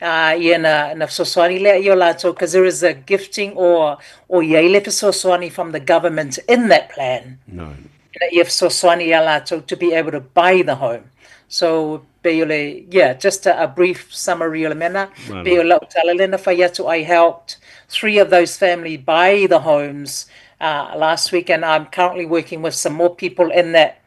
Uh, ia na, na fesoasoani lea i o latou, because there is a gifting or, or i ai le fesoasoani from the government in that plan. No. Ina ia fesoasoani ia latou to be able to buy the home. So, pei o le, yeah, just a, a brief summary o le mea na. Pei o lau tala lea na fai atu, I helped three of those family buy the homes uh, last week and I'm currently working with some more people in that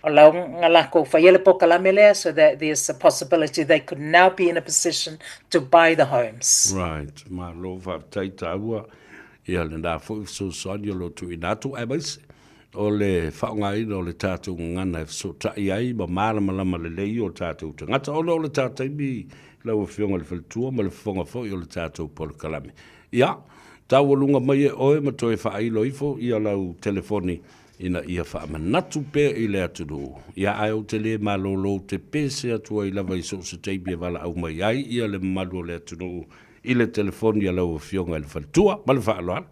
O lau nga lakou faia le pokalame lea so that there's a possibility they could now be in a position to buy the homes. Right, malo faafetai taua ia lena foi fesoasoani o lo o tuuina atu aemaise o le faaaogaina o le tatou gagana e fesootai ai ma malamalama lelei o tatou tagata ona o le ta taimi lau Afioga i le Faletua ma le fofoga foi o le tatou polokalame. Ia, taualuga mai e oe ma toe faailo ifo ia lau telefoni ina ia faamanatu pea i le atunuu, ia ae ou te lē malolo ou te pese atu ai lava i so o se taimi e valaau mai ai ia le mamalu o le atunuu i le telefoni a lau Afioga i le Faletua. Ma le faaaloalo.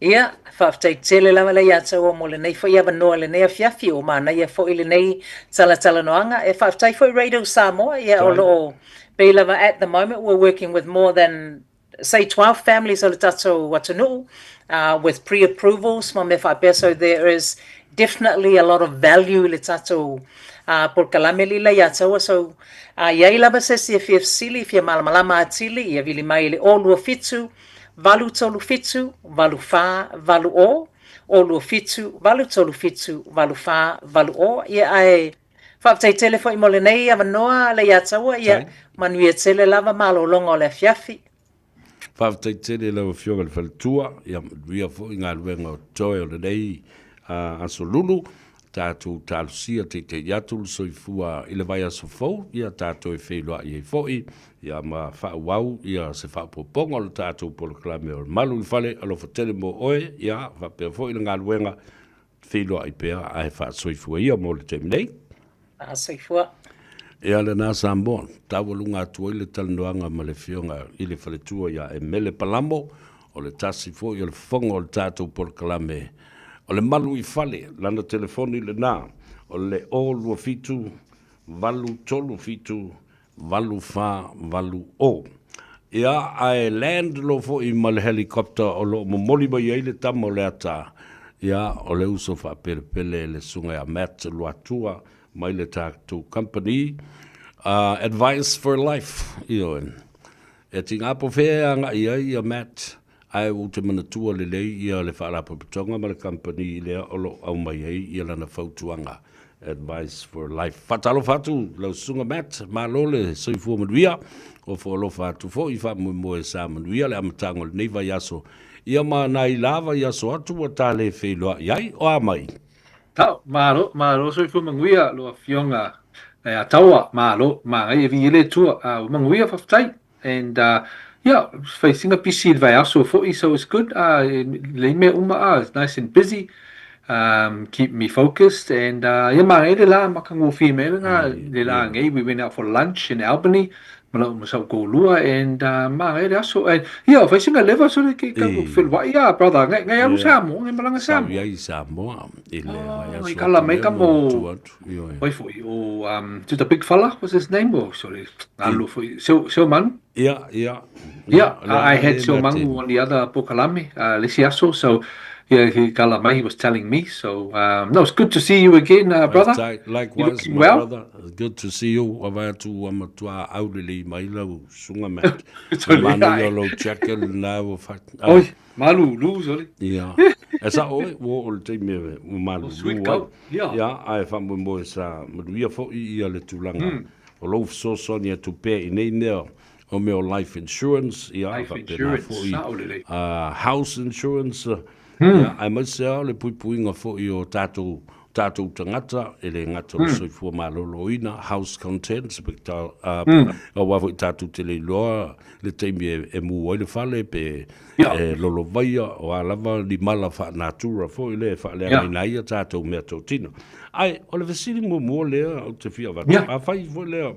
Ia, faafetai tele lava lea ia te oe mo lenei foi avanoa i lenei afiafi, ua manaia foi lenei talatalanoaga. E faafetai foi Radio Samoa, ia o lo o pei lava at the moment we're working with more than say 12 families o le tatou atunuu uh, with pre-approvals ma mea faapea so there is definitely a lot of value i le tatou uh, polokalame lila ia taua so uh, iai lava se isi e fia fesili fia malamalama atili ia vili mai i le 027 837 8480 027 837 8480 ia ae Faafetai tele foi mo lenei avanoa le ia taua, ia manuia tele lava malologa o le afiafi. Faafetai tele i lau Afioga i le Faletua, ia manuia foi galuega o totoe o lenei aso lulu. Tatou talosia teitei atu le soifua i le vaiaso fou, ia tatou e feiloai ai foi, ia ma faaauau ia se faaopoopoga o le tatou polokalame o le Malu i le Fale. Alofa tele mo oe, ia faapea foi le galuega Feiloai pea ae faasoifua ia mo le taimi nei. Faasoifua. Ia lena Samoa, taualuga atu ai le talanoaga ma le Afioga i le Faletua ia Emele Palamo, o le tasi foi o le fofoga o le tatou polokalame o le Malu i Fale, lana telefoni lena o le 027 837 8480. Ia, ae land loa foi ma le helicopter o lo o momoli mai ai le tama o Leata, ia, o le uso faapelepele le susuga ia Matt Luatua mai le tatou company, uh, Advice for Life, ioe. E tiga po fea e agai ai ia Matt, Ae ou te manatua lelei ia le Faalapotopotoga ma le Kamupani lea o lo o aumai ai ia lana fautuaga, Advice for Life. Faatalofa atu lau Susuga Matt, malo le soifua manuia, ofo alofa atu foi, faamoemoe sa manuia le amataga o lenei vaiaso, ia ma nai la vaiaso atu ua ta le feiloai ai, o a mai? Tau, malo, malo soifua manuia lau Afioga ia Taua, malo, manaia e viia le Atua, ua manuia faafetai. And uh, yeah, fai singa busy le vaiaso foi, so it's good. Uh, lei mea uma, ah, it's nice and busy. Um, keep me focused and uh, yeah, ma le la makangofie me le le la ngei. We went out for lunch in Albany. Ma lau ma sau koulua and uh, ma le aso and yeah, fai singa leva so le ke ka felwai ah brother ngai ngai alu Samoa ngai malanga Samoa. Sau iai Samoa i le vaiaso. I kala mai ka mo Oi foi o um to the big fella what's his name oh sorry Alu foi Seo Seo Manu. Yeah, yeah. Yeah, I, I had Seo Manu on the other Pokalame, uh, le isi aso, so yeah, he kala mai, he was telling me. So um, no, it's good to see you again, uh, brother. Likewise, my well? brother. Good to see you. Ua vai atu ua matua aulelei mai lau susuga Matt. Mana ia lau jacket lena ua fa. Oi, malu lu sorry. Yeah. E sa'o oe, ua oo le taimi e ua malulu sweet ai. kau, ia. Ia, ae faamoemoe sa manuia foi ia le tulaga o lou fesoasoani atu pea i nei mea o mea o life insurance, ia, Life faapena insurance, foi sa'o lelei. house insurance, ia, aemaise lava o le puipuiga foi o tatou tatou tagata, e le gata o le soifua maloloina, house contents, pe ta, aua foi tatou te le iloa le taimi e, e mū ai le fale, pe e lolovaia, o a lava ni mala faa-natura foi lea e faaleagaina ai a tatou meatotino. Ae o le fesili muamua lea ou te fia avatu, afai foi lea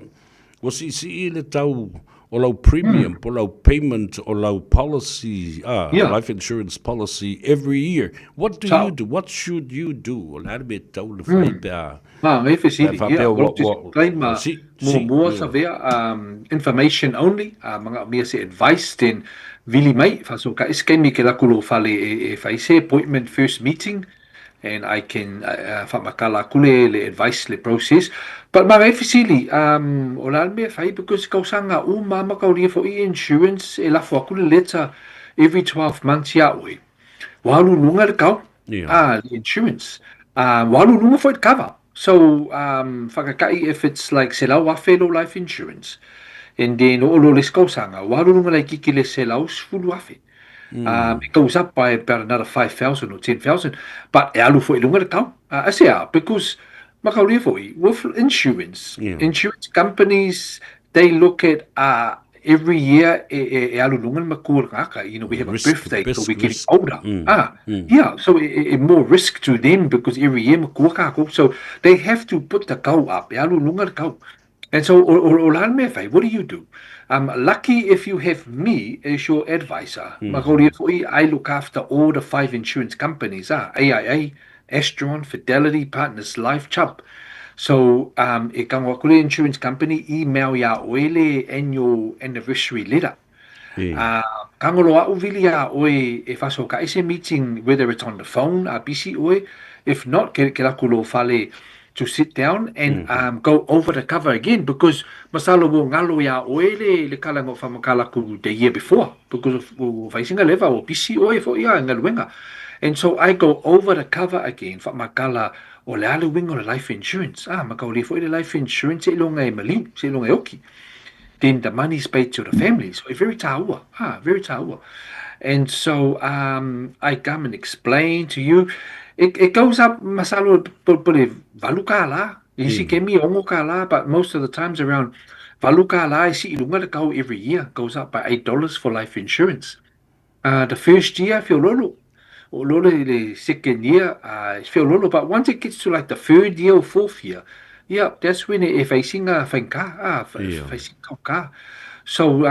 Ua siisii le tau o lau premium po o lau payment o lau policy, life insurance policy every year. What do you do? What should you do? O le a le mea e tatau ona fai pe a... Nā, e fesili. Faapea ua... Disclaimer, muamua savea, information only, manaomia se advice, then vili mai, faasoa se taimi ke laku lou fale e fai se appointment first meeting, and I can faamatala atu le le advice le process but ma e fesili um o le a le mea e fai because tausaga uma ma taulia foi insurance e lafo atu le letter every 12 months ia oe ua alu i luga le tau ah le insurance ua alu i luga foi le cover so um faakakai if it's like 100,000 lou life insurance and then oo loa i le isi tausaga ua alu i luga laitiiti i le 110,000. It goes up by about another 5,000 or 10,000, but e alu foi i luga le tau. Aisea? Because makaulia foi, with insurance, insurance companies, they look at every year e, e, e alu luga le matua o le tagata. You know, we have a Risk, birthday, so risk, we're getting risk. older. Ah, yeah, so e, e, e more risk to them because every year matua kākou. So they have to put the tau up, e alu luga le tau. And so, o, o, o le a le mea e fai, what do you do? Lucky if you have me as your advisor. Makaulia foi, I look after all the five insurance companies, ah, AIA, Astron, Fidelity, Partners Life, Chubb. So, e kago aku le insurance company, email iā oe le annual anniversary letter. Ā, ka ngolo a'u vili iā ʻoe e faasokaʻi se meeting whether it's on the phone a busy ʻoe, if not ke ke laku lou fale to sit down and um go over the cover again because masalo ua galo iā ʻoe le le kala na faamakala aku the year before because of ua fai sina leva ua busy ʻoe foi a i galuega. And so I go over the cover again faamakala o le a le uiga o le life insurance, a makaulia foi le life insurance seiloga e maliu, seiloga e oki. then the money is paid to the family. So very tāua, ah, very tāua. And so um, I come and explain to you. It, it goes up masalo po le valu kālā. Isi kemi ongo kālā, but most of the times around valu kālā e si'i lunga le kau every year. Goes up by $8 for life insurance. The first year feololo, o lolo i le second year feololo, but once it gets to like the third year or fourth year, yeah, that's when e fai sina faigā, ah, fai sina taugā. So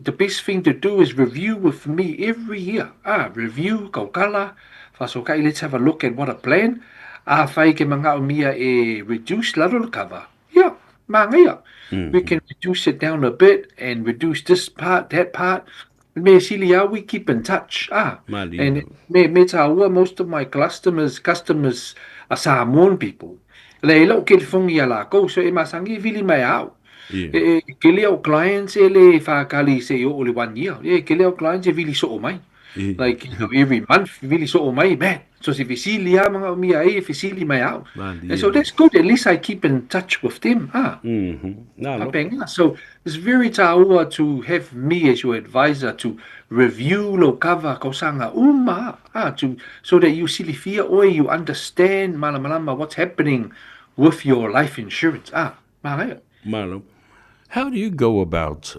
the best thing to do is review with me every year, ah, review, kaukala, faasokai, let's have a look at what a plan, afai ke manaomia e reduce lalo le cover, yeah, manaia. We can reduce it down a bit and reduce this part, that part. Me sili a we keep in touch. Ah, Malie. and me me tāua, most of my customers, customers are Samoan people. Le e lau kelifongi ia lākou, so e masangi e vili mai au. E, e kele au clients e le whakali se i o le one year. E kele au clients e vili so'o mai. Like, you know, every month, vili so'o mai, man. So se fesili a mga umia e fesili mai au. And so that's good. At least I keep in touch with them. Ah. Faapena. So it's very tāua to have me as your advisor to review lou cover kausaga uma ah, to, so that you silifia ʻoe, you understand malamalama what's happening with your life insurance. Ah, manaia. Malo. How do you go about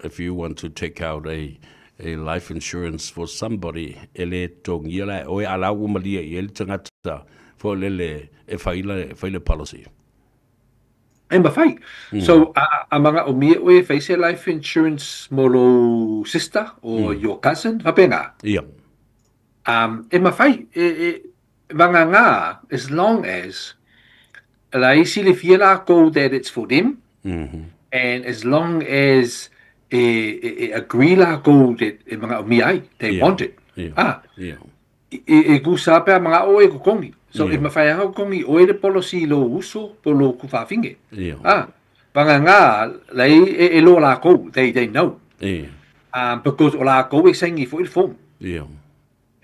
if you want to take out a a life insurance for somebody e le totogia la e oe a la ua malie i ai le tagata foi lele e fai le fai le policy? E mafai. So, a, a manaomia ʻoe e fai se life insurance mo lou sister or your cousin, faapena? Ia. E mafai, e, e, vagana, as long as la e silafia lākou that it's for them, and as long as e, e, e agree lākou that e manaomia ai, they want it. Ah, e, e gusa pe a mana'o e totogi. So, e mafai lava totogi ʻoe le policy i lou uso po o lou tuafafine. Ah, vagana, la e, e, e loa lākou, they, they know. Because o lākou e saini foi le form.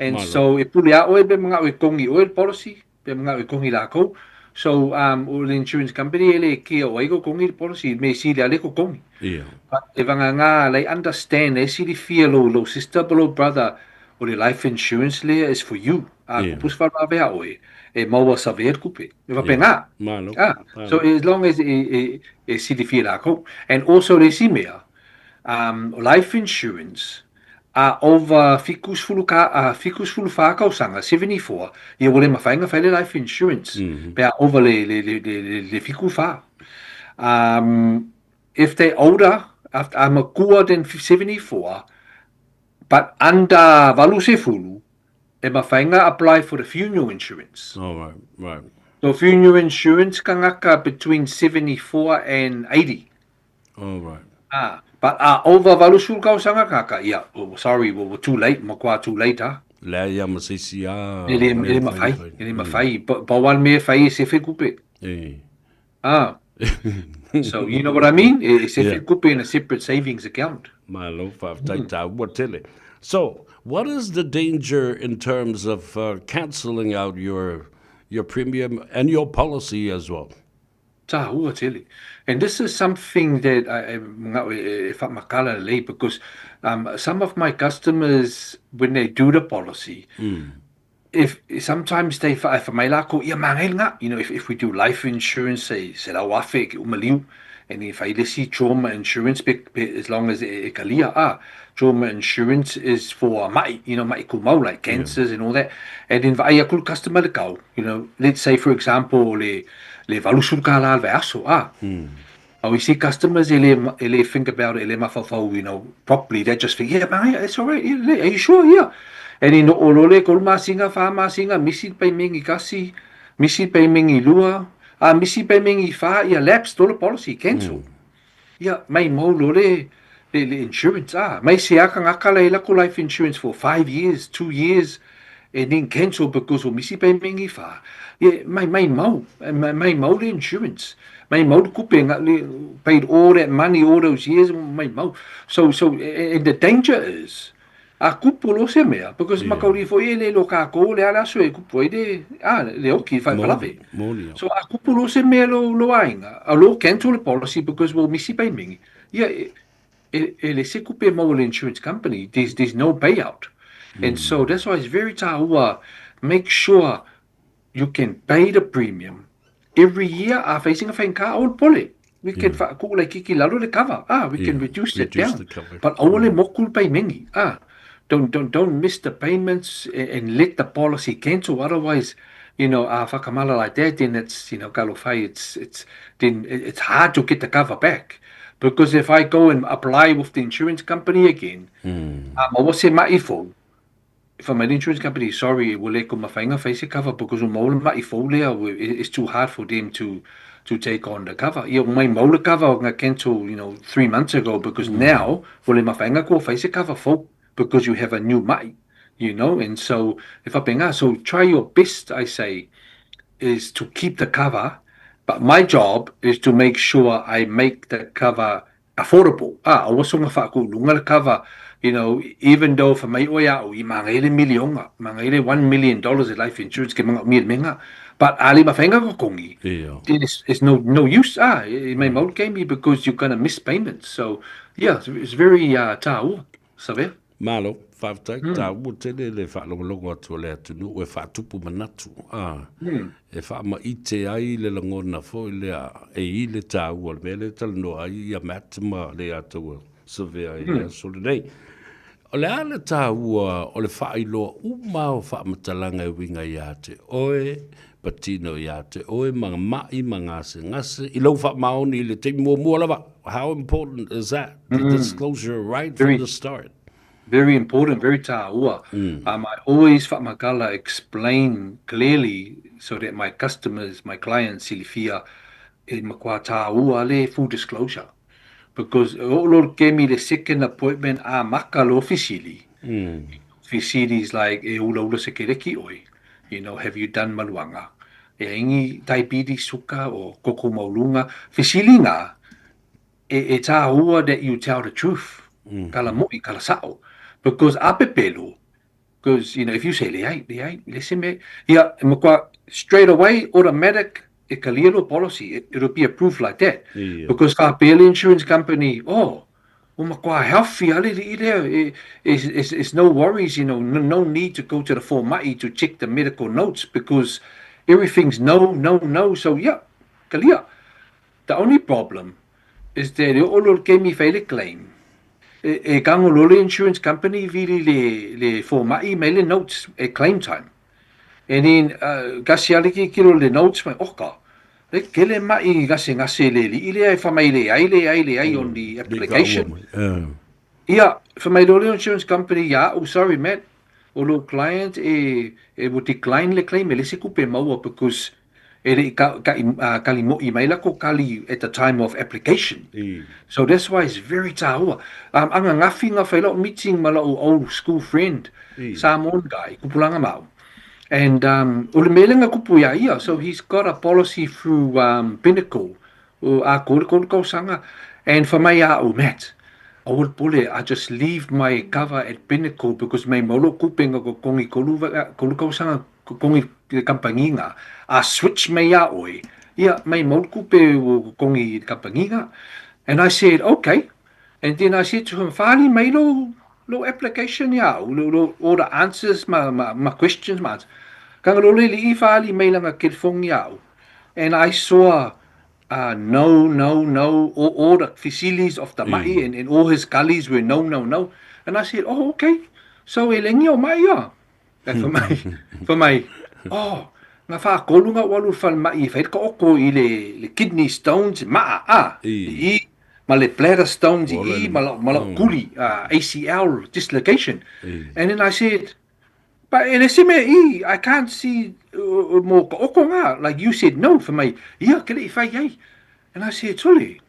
And so e pule a oe pe manga'o e kongi oe le policy, pe manga'o e kongi lakou. So um o le insurance company e le kea o ai ko kongi le policy, me sili a le ko kongi. Ia. But e vagana la e understand e silifia lou lou sister po lou brother o le life insurance lea is for you. A Ia. kupu se faalavelave a oe, e maua savea le kupe. E Ia. faapena. Malo. Ah, so Malo. as long as e e e silifia lakou. And also le isi mea, um life insurance a ova 70 ka a 74 tausaga, 74, ia ua le mafai ona fai le life insurance pe a ova le le le le le 74. Um if they older after a matua than 74 but under 80, e mafai ona apply for the funeral insurance. Oh right, right. So funeral insurance kangaka between 74 and 80. Oh right. Ah, but a ova 80 tausaga kaka, ia, oh, sorry, we're too late, matua too late, ha. Leai ia ma se isi a E le, e mea le mafai mafai, ona fai. e le mafai. Pau lava le mea e fai e sefe kupe. E. Ah. So, you know what I mean? E, e sefe Yeah. kupe in a separate savings account. Malo, faafetai taua tele. So, what is the danger in terms of cancelling out your your premium and your policy as well? Taua tele. And this is something that I, I, e whaamakala lelei because some of my customers, when they do the policy, if sometimes they wha mai lākou, ia manaia lena, you know, if we do life insurance, say, se lau afe ke uma liu, and if I see trauma insurance, pe, pe, as long as e, e kalia, ah, trauma insurance is for mai, you know, mai kumau, like cancers and all that. And then vaai aku le customer le kau, you know, let's say for example, le, le 80 kālā le vaiaso, ah, Oh, you see, customers, e le, e le think about it, e le mafaufau, you know, properly. They just think, yeah, man, it's all right. Yeah, are you sure? Yeah. And then o lole, kolu masinga, wha masinga, misi paimengi kasi, misi paimengi lua, ah, misi paimengi wha, ia lapse, tolo policy, cancel. Ia, mai mau lole, le, le insurance, ah. Mai se aka ngaka le lako life insurance for 5 years, 2 years, and then cancel because o misi paimengi wha. Yeah, mai, mai mau, mai, mai mau le insurance. Mai mau le kupe, nga, le, paid all that money all those years, mai mau. So, so, and the danger is, a kupu lo se mea, because yeah. makauri fo e le lo kākou le ala aso e kupu ai le, ah, le oki whai palave. Moni. So a kupu lo se mea lo, lo ainga, a lo cancel the policy because wo misi paimengi. Yeah, e, e, e le se kupe mau le insurance company, there's, there's no payout. And so that's why it's very tāua, make sure you can pay the premium every year a facing a whainga o le pole. We can yeah. wha kiki lalo le cover. Ah, we can Yeah, reduce it reduce down. the cover. But aua le moku le paimengi. Ah, don't don't don't miss the payments and, and let the policy cancel. Otherwise, you know, a whakamala like that, then it's, you know, kalofai, it's it's then it's hard to get the cover back. Because if I go and apply with the insurance company again, aua se mai fou. If I'm an insurance company, sorry, ua le ko mafai ona fai se cover because o mau le mai fou lea, it's too hard for them to to take on the cover. Ia, mai mau le cover o nga cancel, you know, 3 months ago because now, ua le mafai ona ko fai se cover fou because you have a new mai, you know, and so, e faapena, so try your best, I say, is to keep the cover, but my job is to make sure I make the cover affordable. Ah, aua soga faakuuluga le cover, you know, even though fa mai oe a'u i magaia le milionga, magaia le $1 million i life insurance ke magaomia le mea but a le mafai ona kokogi, then it's no, no use, ah, e mai mau le keimi because you're gonna miss payments. So, yeah, it's very tāua, savea. Malo, faafetai, taua tele le faalogologo atu o le atunuu e faatupu manatu, a, e faamaite ai le lagona foi lea e i le taua o le mea lea e talanoa ai ia Matt ma le atou surveyor i le aso lenei. O le a le taua o le faailoa uma o faamatalaga e uiga ia te oe, patino ia te oe ma ma'i ma gasegase i lou faamaoni i le taimi muamua lava? How important is that, the disclosure right from Very, the start? very important, very tāua. I always whaamakala explain clearly so that my customers, my clients, silifia, e makua tāua le full disclosure. Because o lo kemi le second appointment a maka lo fisili. Fisili is like, e ula ula se kereki oi. You know, have you done maluanga? E ingi diabetes suka o koko maulunga. Fisili ngā, e, e tāua that you tell the truth. Kala moi, kala sao. Because a pepelo, Because, you know, if you say leai, leai, le se mea, ia, e matua straight away, automatic, e kalia lou policy, it, it'll be approved like that. Ia. Because faapea le insurance company, oh, ua matua healthy a le alii lea, e, it's, it's, it's no worries, you know, no, no need to go to the fomai to check the medical notes because everything's no, no, no, so yeah, kalia. The only problem is that e oo loa le taimi e fai ai le claim, e, e tago loa le insurance company vili le, le fomai mai le notes at claim time. And then, uh, kasi lava le tilotilo i le notes mai, oka, le tele mai gasegase le alii lea e fai mai leai, leai, leai on the application. Ia, fai mai loa le insurance company ia au, sorry Matt, o lou client e, e ua decline le claim, e leai se tupe e maua because e le i kali moʻi mai la kou kali at the time of application. So that's why it's very tāua. Um, ananafi na fai lau meeting ma la'u old school friend, Samoan guy, kupulanga ma au. And um, o le mea lea na kupu iā ia, so he's got a policy through um, Pinnacle, o a kolu kolu tausaga, and fai mai ia au, Matt, aua le pole, I just leave my cover at Pinnacle because mei mau lou kupe na totogi kolu, kolu tausaga Totogi i le kampaniga, a switch mai iā ʻoe, ia, mai mau le kupe ua totogi i le kampaniga. And I said, okay. And then I said to him, Fāli mai lou, lou application iā au, lou, lou, all the answers ma, ma, ma questions ma answers. Kanga loa le alii fāli mai lana telefoni iā au. And I saw uh, no, no, no, all, all the fisilis of the maʻi and, and all his gullies were no, no, no. And I said, oh, okay. So e lengi o maʻi ia. Ae fai mai, fai mai, oh, nga whākolu nga walu whalemaʻi e whai ka oko i le, le kidney stones maa, a, i, ma le bladder stones i, ma lau, ma lau kuli, uh, ACL dislocation. And then I said, but e le se mea i, I can't see uh, mo ka oko ngā, like you said no, fai mai, ia, ke le i whai ai. And I said, sole,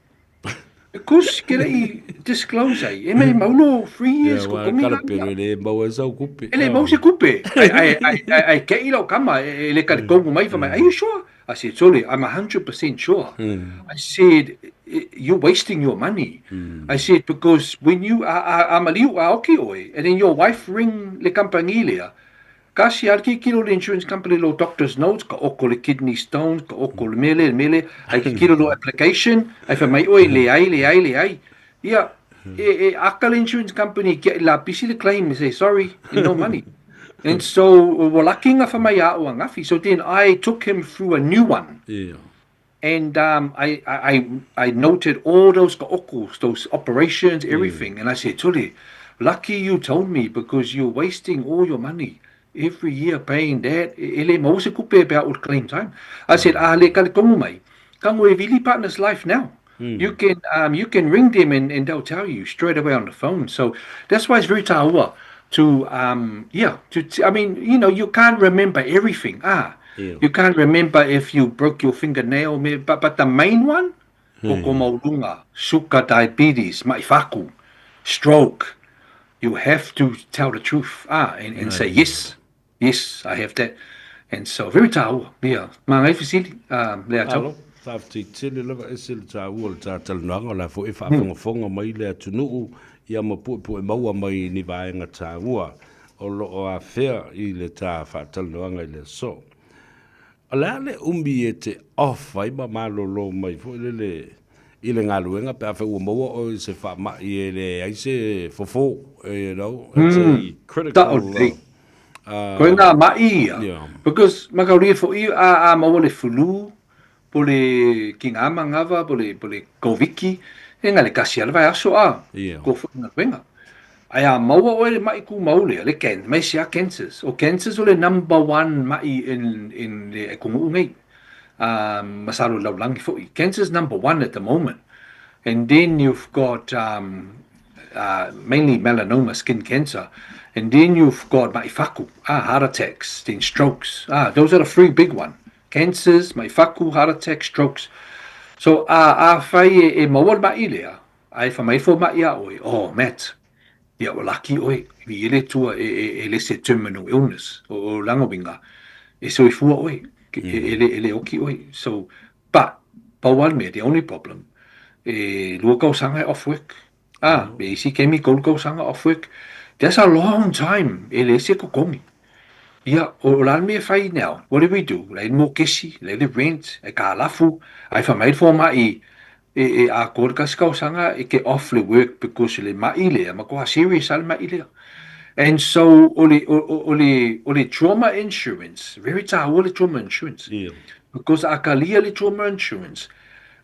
Because ke lei disclose ai, e mei mau lo 3 years ko komi la. Pero e le mau e sau kupe. E le mau se kupe. Ai ai ai ai ai ke i lau kama e le kali kongu mai fa mai. Are you sure? I said, Sole, I'm 100% sure. I said, you're wasting your money. I said, because when you a a a maliu a oki oe, and then your wife ring le company lea, Kasi a kikilo le insurance company lo doctor's notes, ka oko le kidney stones, ka oko le mele, le mele, ai kikilo lo application, ai fai mai oe, leai, leai, leai. Ia, e, e aka le insurance company kia i lapisi le claim, say sorry, no money. And so, ua laki nga fai mai a o angafi. So then I took him through a new one. Yeah. And um, I, I, I noted all those ka'okus, those operations, everything. And I said, Tuli, lucky you told me because you're wasting all your money every year paying that. E le mau se kupe pe au claim time. I said, ah, le kale kongu mai. Kango e vili partners life now. You can um, you can ring them and, and they'll tell you straight away on the phone. So that's why it's very taua to um, yeah to, to I mean you know you can't remember everything ah Yeah. You can't remember if you broke your fingernail, but, but the main one, koko maulunga, suka diabetes, maʻi faku, stroke. You have to tell the truth ah, and, and say, yes, yes, I have that. And so, very tāua, yeah. Māngai fesili, um, le atau. Alo, faafetai tele lava ese le tāua o le tā talanoaga, o la foi e faafogafoga mai le atunuu ia ma puepu'e maua mai ni vaega tāua o lo o afea i le tā faatalanoaga i le aso. O le a le umi e te off ai ma malolo mai foi lele i le galuega pe afai ua maua oe i se faamaʻi e leai se fofo, you know, it's a critical uh, Koe ngā maʻi ia. Yeah. Because makauria foʻi a, a maua le flu, po le ki ngā mangawa, po le, po le koviki, e ngā le kasi ala vai aso a, yeah. ko foʻi galuega. Ae a maua oe le maʻi kumau lea, le can, mai se a cancers. O cancers o le number one maʻi in, in le atunuu nei. Um, masalo i lalolagi foʻi. Cancer's number one at the moment. And then you've got um, uh, mainly melanoma, skin cancer. And then you've got maʻi faku, ah, heart attacks, then strokes. Ah, those are the three big one. Cancers, maʻi faku, heart attacks, strokes. So, a, a fai e, e maua le maʻi lea, a e fai mai fo maʻi a oe, oh, Matt, ia ua laki oe, i ele tua e, e, e le se terminal illness, o, o langa winga, e soifua oe, e, e, le, e le oki oe. So, but, pau a le mea, the only problem, e lua tausaga e off work. Ah, me isi kemi kolu tausaga off work. That's a long time e leai se totogi. Ia, o le a le mea e fai now? What do we do? Leai le mokesi, leai le rent, e kalafu, ai fai mai le fomai e e atoa le tasi tausaga e te off le work because le ma'i lea, matua serious lava le ma'i lea. And so o le o le o le trauma insurance, very taua le trauma insurance. Because a talia le trauma insurance,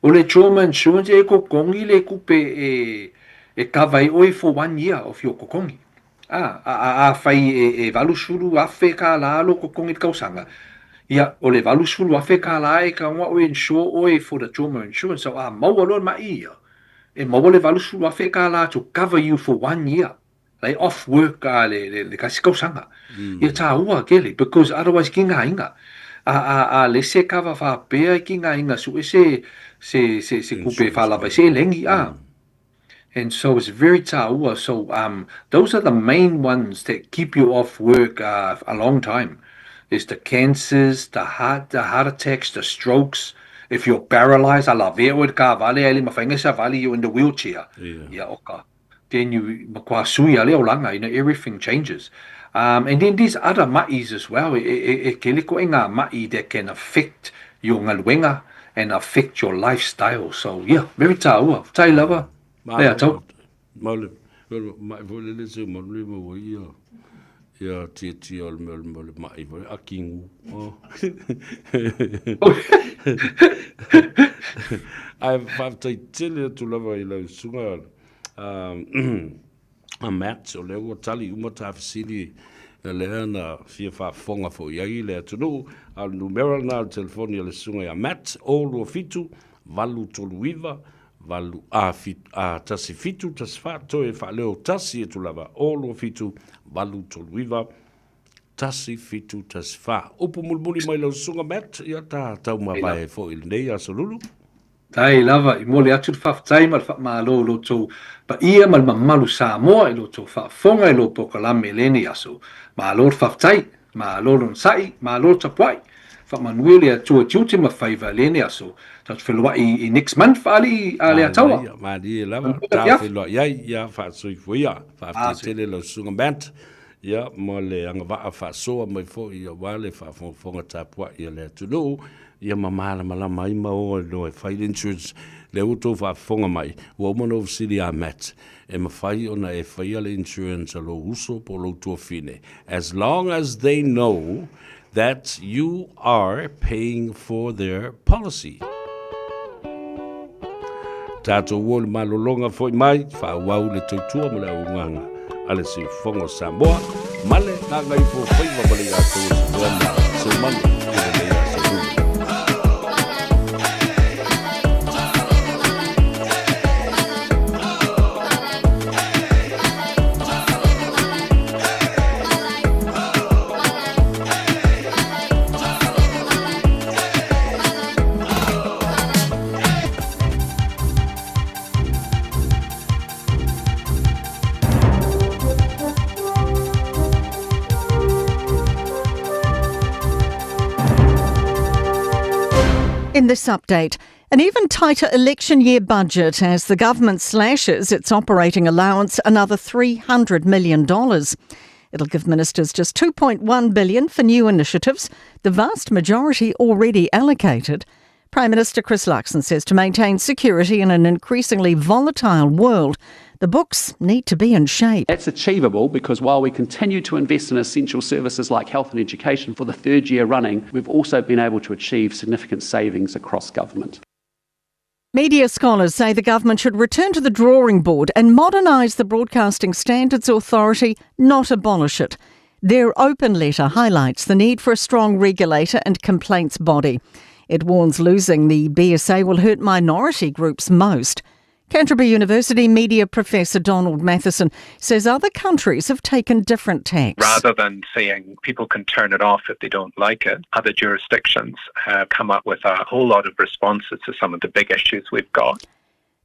o le trauma insurance e totogi le tupe e e cover ai oe for one year of your totogi. A, a, a, afai e, e 80,000 kālā lō totogi i le tausaga, ia, o le 80,000 kālā e tagoa oe e insure oe for the trauma insurance. So a maua loa le ma'i ia, e maua le 80,000 kālā to cover you for one year. Like off work a le, le, le kasi tausaga. Ia tāua tele, because otherwise ki ngā inga. A, a, a le se cover whāpea ki ngā inga su e se, se, se, se kupe whālava i se elengi, a. And so it's very tāua. So um, those are the main ones that keep you off work uh, a long time. It's the cancers, the heart, the heart attacks, the strokes. If you're paralyzed, a la vea oe ka vale, ai le mawhainga sa vale, you're in the wheelchair. Yeah. Ia, oka. Then you matua sui a le olanga, you know, everything changes. Um, and then there's other ma'is as well. E, e, e kele koe ngā ma'i that can affect your ngaluenga and affect your lifestyle. So, yeah, very tāua. Tai lava. Lea, tau. Maole, ma'i foi lele se malu le maua ia. Ia tia tia o le mea o le mea o le ma'i foi, aki ngu. Oh. Ai, whaatai tele atu lava i lau sunga a Matt, o lea ua tali uma tā fesili lea na fia faafofoga foi ai le atunuu, a o le numera lena o le telefoni a le susuga ia Matt, 027 839 8 a 7 a 1 7 1 4, toe faaleo tasi atu lava, 027 839 1 7 1 4. Upu mulimuli mai lau susuga Matt, ia tā taumavae foi i lenei aso lulu. Tai lava, i moli atu le faafetai ma le faamalo i lo outou paia ma le mamalu Samoa i lo outou faafofoga i lo polokalame i lenei aso. Malo le faafetai, malo le onosai, malo le tapuai. Faamanuia le Atua tiute ma faiva i lenei aso. Tatou feloai i next month alii a le Ataua. Malie lava, ta feloai ai, ia faasoifua ia. Faafetai tele lau susuga Matt, ia mo le agavaa faasoa mai foi aua le faafogafoga tapuai a le atunuu. Ia ma malamalama ai ma o loa e fai le insurance. Lea ua outou faafofoga mai, ua uma ona ou fesili ia Matt, e mafai ona e faia le insurance a lou uso po o lou tuafine, as long as they know that you are paying for their policy. Tatou o le malologa foi mai, faaauau le tautua ma le auaunaga a le Siufofoga o Samoa, ma le gagaifo faiva ma le iātou o Samoa ma Seumanu i lenei aso lulu. In this update, an even tighter election year budget as the government slashes its operating allowance another $300 million. It'll give ministers just 2.1 billion for new initiatives, the vast majority already allocated. Prime Minister Chris Luxon says to maintain security in an increasingly volatile world, the books need to be in shape. That's achievable because while we continue to invest in essential services like health and education for the third year running, we've also been able to achieve significant savings across government. Media scholars say the government should return to the drawing board and modernise the Broadcasting Standards Authority, not abolish it. Their open letter highlights the need for a strong regulator and complaints body. It warns losing the BSA will hurt minority groups most. Canterbury University media professor Donald Matheson says other countries have taken different tacks. Rather than saying people can turn it off if they don't like it, other jurisdictions have come up with a whole lot of responses to some of the big issues we've got.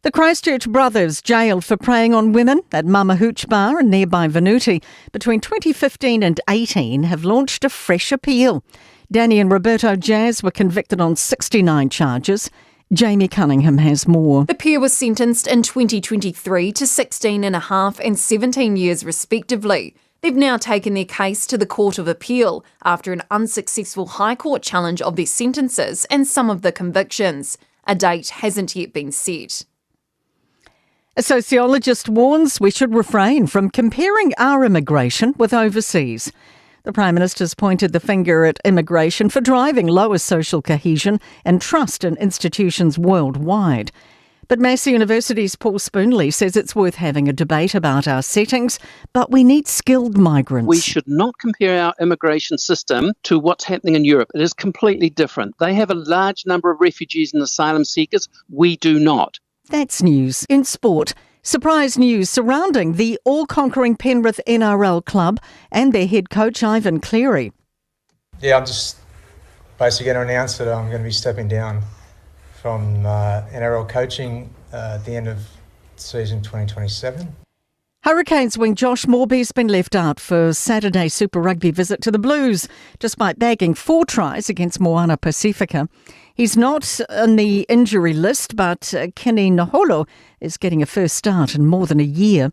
The Christchurch brothers jailed for preying on women at Mama Hooch Bar in nearby Venuti between 2015 and 18 have launched a fresh appeal. Danny and Roberto Jazz were convicted on 69 charges. Jamie Cunningham has more. The pair was sentenced in 2023 to 16 and a half and 17 years respectively. They've now taken their case to the Court of Appeal after an unsuccessful High Court challenge of their sentences and some of the convictions. A date hasn't yet been set. A sociologist warns we should refrain from comparing our immigration with overseas. The Prime Minister's pointed the finger at immigration for driving lower social cohesion and trust in institutions worldwide. But Massey University's Paul Spoonley says it's worth having a debate about our settings, but we need skilled migrants. We should not compare our immigration system to what's happening in Europe. It is completely different. They have a large number of refugees and asylum seekers. We do not. That's news in sport. Surprise news surrounding the all-conquering Penrith NRL club and their head coach Ivan Cleary. Yeah, I'm just basically going to announce that I'm going to be stepping down from NRL coaching at the end of season 2027. Hurricanes wing Josh Morby's been left out for Saturday Super Rugby visit to the Blues, despite bagging 4 tries against Moana Pacifica. He's not on the injury list, but Kenny Naholo is getting a first start in more than a year.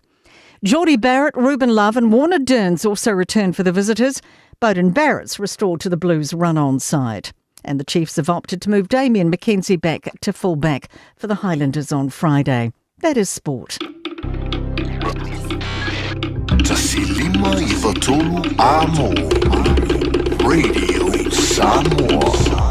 Geordie Barrett, Ruben Love and Warner Dearns also returned for the visitors. Beauden Barrett's restored to the Blues run-on side. And the Chiefs have opted to move Damian McKenzie back to fullback for the Highlanders on Friday. That is sport. Radio Samoa.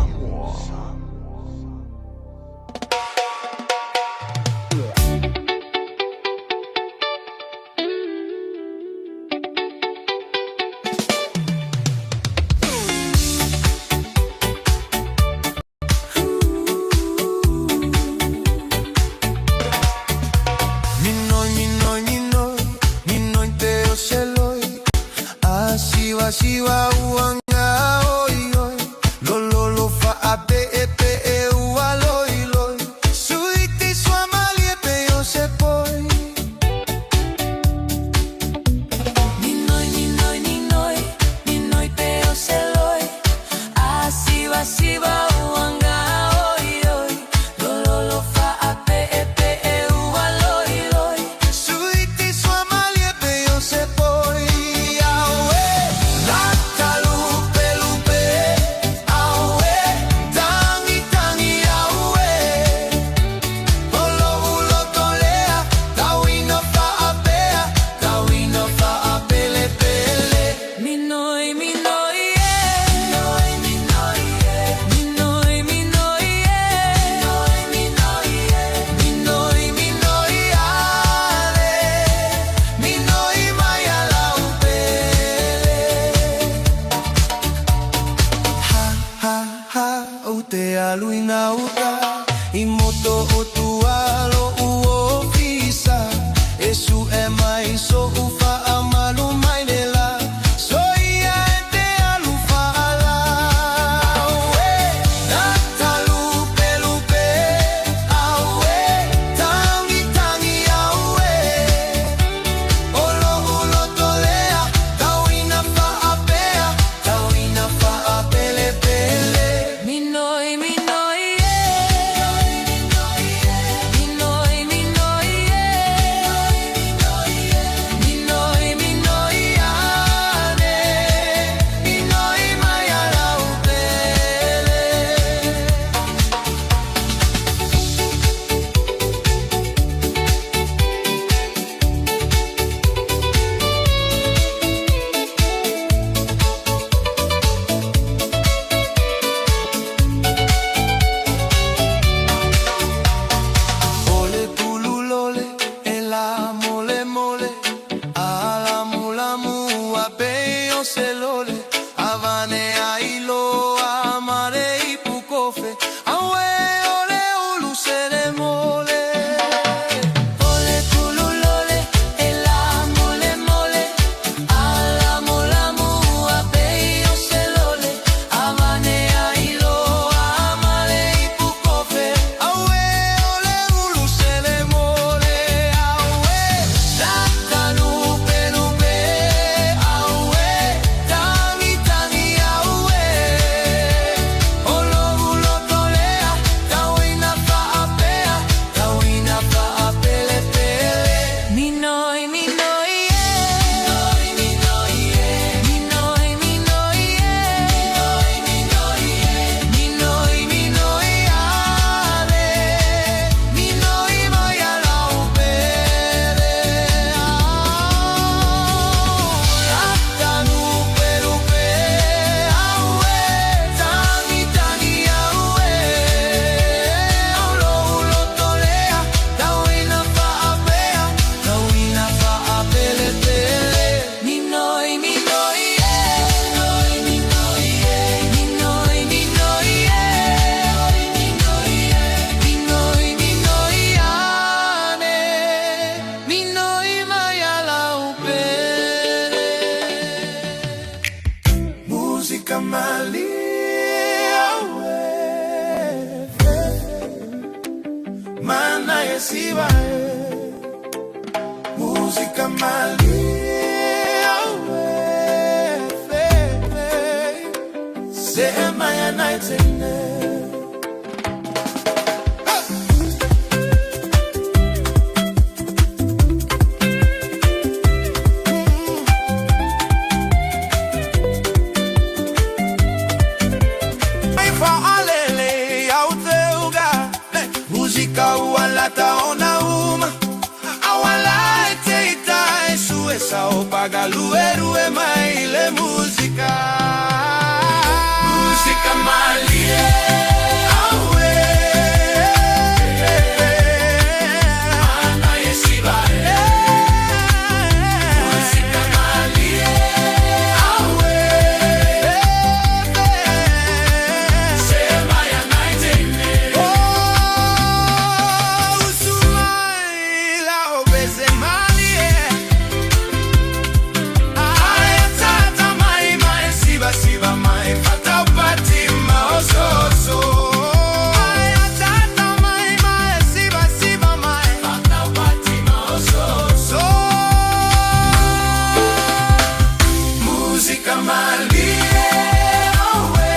Musika malie Mana yesiba Musika malie Sema ya naitene. Música. Música malie awe. Mana yesiba Música malie awe. Sema ya naitene. Oh, usumaila obese malie. Aya tata mai mai siba siba mai fata pati maososo. Aya tata mai mai siba siba mai fata pati maososo. Música malie awe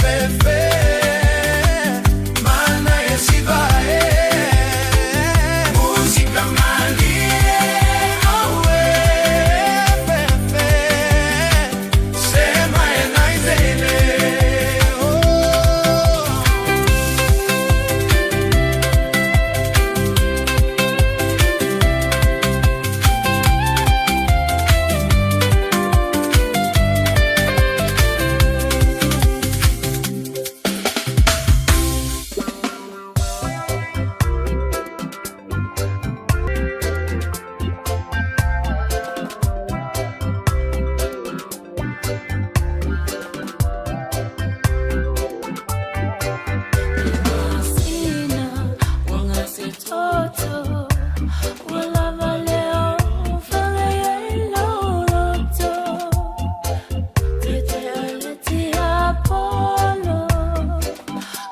fefe. Mana yesiba Música malie awe fefe. Sema enaizele. Oh. Sina wangasitoto wala valeo fagayeloroto tetealetia polo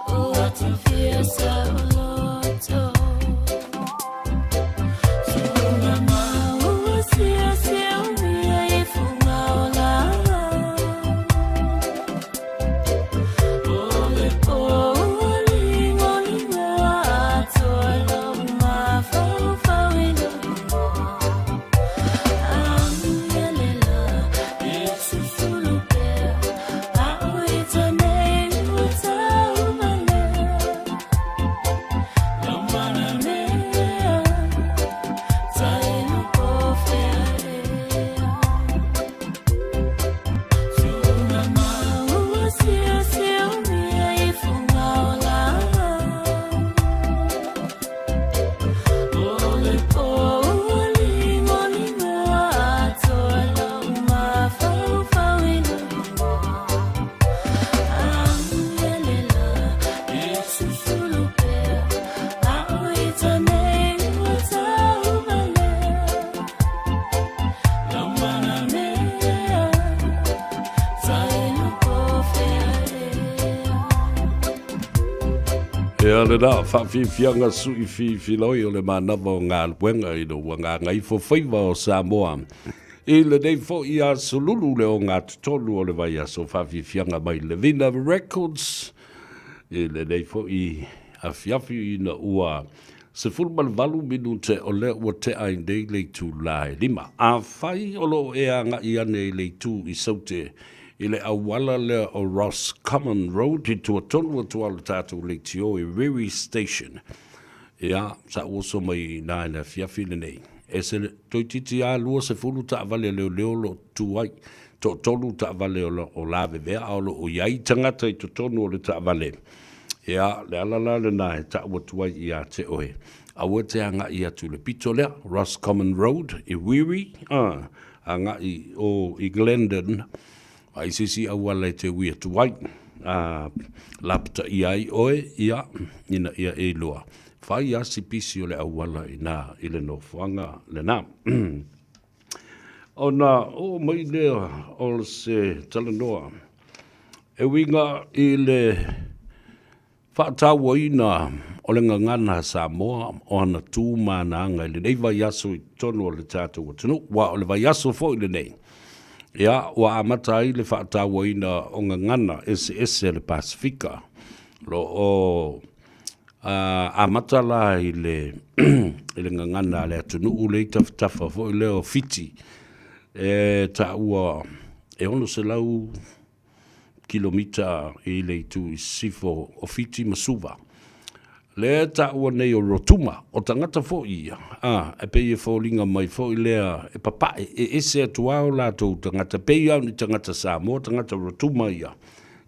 uatufia sauloto sungama uwasiasiumia ifungaolala. Ia lena, faafiafiaga suʻi fifiloi o le manava o galuega ina ua gagaifo faiva o Samoa. I lenei foʻi asolulu le ogatotonu o le vaiaso faafiafiaga mai Levina Records i lenei foʻi afiafi ina ua 18 minute o lea ua tea ai nei le itulā e lima. Afai o loo e agaʻi ane i le itu i Saute i le auala lea o Roscommon Road i tua tonu atu a o le tatou leitio i Riri Station. Ia, sa ou oso mai i ina i le afiafi lenei. E se toeitiiti lava 20 taavale a leoleo o lo o tutū ai. Toatolu taavale o lo o lavevea a o lo o i ai tagata i totonu o le taavale. Ia, le ala la lena e ta'u atu ai ia te oe. Aua e te agaʻi atu i le pito lea, Roscommon Road i Wiri, a, agaʻi o i Glendon, a i se isi auala e te ui atu ai, a, lapataia ai oe, ia, ina ia e iloa. Fai a si pisi o le auala ina i le nofoaga lena. Ona oo mai lea o se talanoa. E uiga i le faatauaina o le gagana a Samoa o ana tu ma ana aga i lenei vaiaso i totonu o le tatou atunuu, aua o le vaiaso foi lenei, ia, ua amata ai le faatauaina o gagana eseese a le Pasefika. O lo o amata la i le i le gagana a le atunuu lea i tafatafa foi lea o Fiti, e taua e 600 kilomita i le itu i sisifo o Fiti ma Suva. Lea e taua nei o Rotuma, o tagata foi ia, a, e pei e foliga mai foi lea e papae, e ese atu lava o latou tagata, pei lava o ni tagata Samoa, tagata Rotuma ia.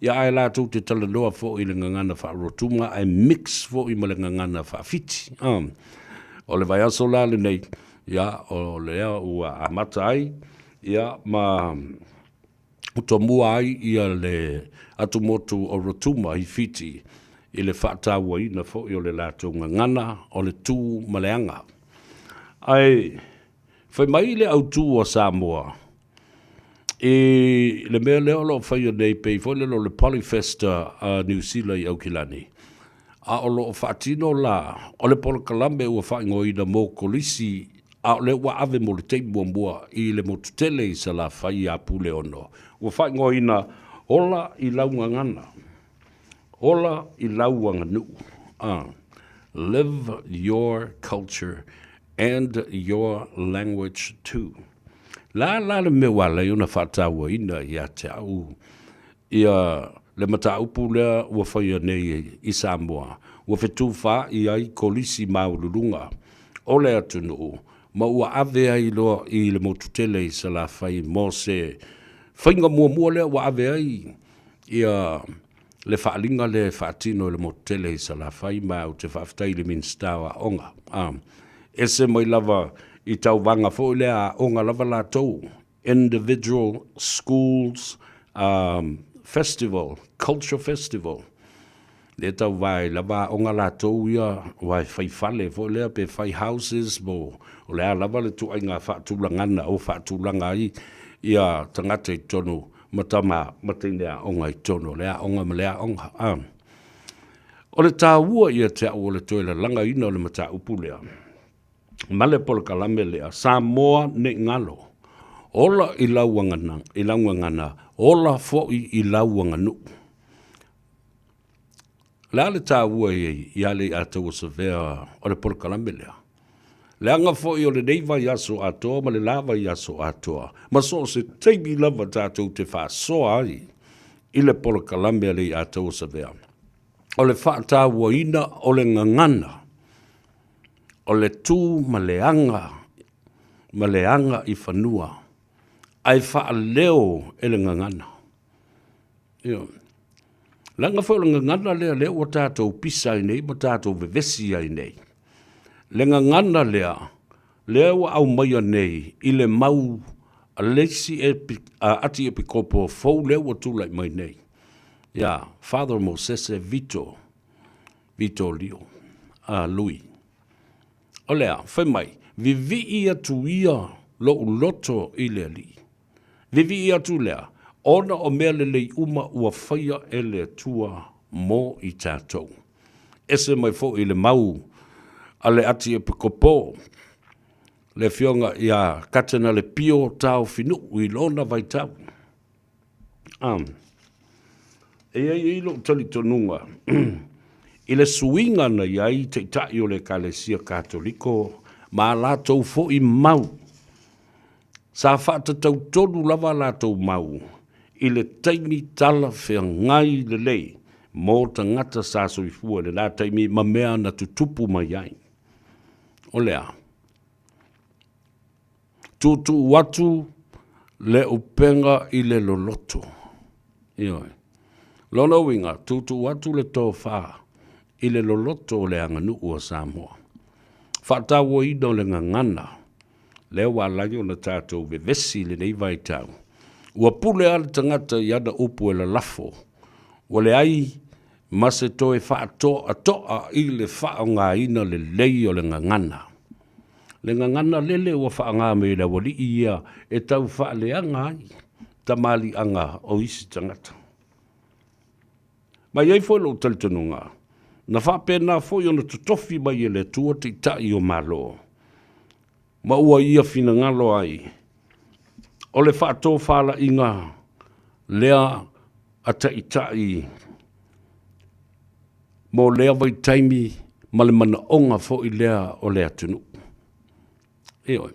Ia ae latou te talanoa foi i le gagana faa-Rotuma ae mix foi ma le gagana faa-Fiti. A, o le vaiaso la lenei, ia, o lea ua amata ai, ia, ma tomua ai ia le atumotu o Rotuma i Fiti i le faatauaina foi o le latou gagana o le tu ma le aga. Ae fai mai le autu a Samoa i le mea lea o lo o faia nei pei foi lele o le Polyfesta a Niu Sila i Aukilani, a o lo o faatino la o le polokalame ua faaigoaina mo Kolisi a o lea ua ave mo le taimi muamua i le motu tele i Salafai ia Puleono, ua faaigoaina Ola i lau gagana, Ola i lau aganuu, a, Live your culture and your language too. La la le mea ua ala ai ona faatauaina ia te au ia le mataupu lea ua faia nei i Samoa, ua fetufaai ai kolisi maualuluga o le atunuu ma ua ave ai loa i le motu tele i Salafai mo se faiga muamua lea ua ave ai ia le faaaliga lea e faatino i le motu tele i Salafai ma ou te faafetai i le Minisita o Aoga. Ese mai lava i tauvaga foi lea a aoga lava latou Individual Schools Festival, Culture Festival, lea e tauva ai lava aoga latou ia, aua e fai fale foi lea pe fai houses po o le a lava le ituaiga faatulagana o faatulaga ai ia tagata i totonu ma tama ma teine aoga i totonu o lea aoga ma lea aoga. O le taua ia te au o le toe lalagaina o le mataupu lea, ma le polokalame lea, Samoa ne i galo, ola i lau agana, i lau gagana, ola foi i lau aganuu. O le a le taua i ia Leiataua Savea o le polokalame lea? Leaga foi o lenei vaiaso atoa ma le la vaiaso atoa, ma so o se taimi lava tatou te faasoa ai i le polokalame a Leiataua Savea, o le faatauaina o le gagana, o le tu ma le aga ma le aga i fanua, ae faaleo e le gagana. Ioe. Leaga foi o le gagana lea lea ua tatou pisa ai nei ma tatou vevesi ai nei. Le gagana lea, lea ua aumaia nei i le mau a le isi Atiepikopo fou lea ua tulai mai nei, ia Father Mosese Vito, Vito Lio, a Lui. O le a, fai mai, vivii atu ia lou loto i le Alii. Vivii atu lea, ona o mea lelei uma ua faia e le Atua mo i tatou. Ese mai foi le mau a le Atiepikopo, le Afioga ia Katenale Pio Taofinuu i lona vaitau. E i ai lou talitonuga i le suiga na i ai Taitai o le Ekalesia Katoliko ma a latou foi mau, sa faatatau tonu lava a latou mau i le taimi talafeagai lelei mo tagata sa soifua i lena taimi ma mea na tutupu mai ai. O le a? Tuutuu atu le upega i le loloto. Ioe. Lona uiga, tuutuu atu le tofa i le loloto o le aganuu a Samoa. Faatauaina o le gagana, lea ua ala ai ona tatou vevesi i lenei vaitau. Ua pule lava le tagata i ana upu e lalafo, ua leai ma se toe faatoatoa i le faaaogaina lelei o le gagana. Le gagana lele ua faaaoga mai e le aualii ia e tau faaleaga ai tamaliiaga o isi tagata. Ma e i ai foi lou talitonuga, na faapena foi ona totofi mai e le Atua taitai o Malo, ma ua ia finagalo ai o le faatofalaiga lea a taitai mo lea vaitaimi ma le manaoga foi lea o le atunuu. Ioe.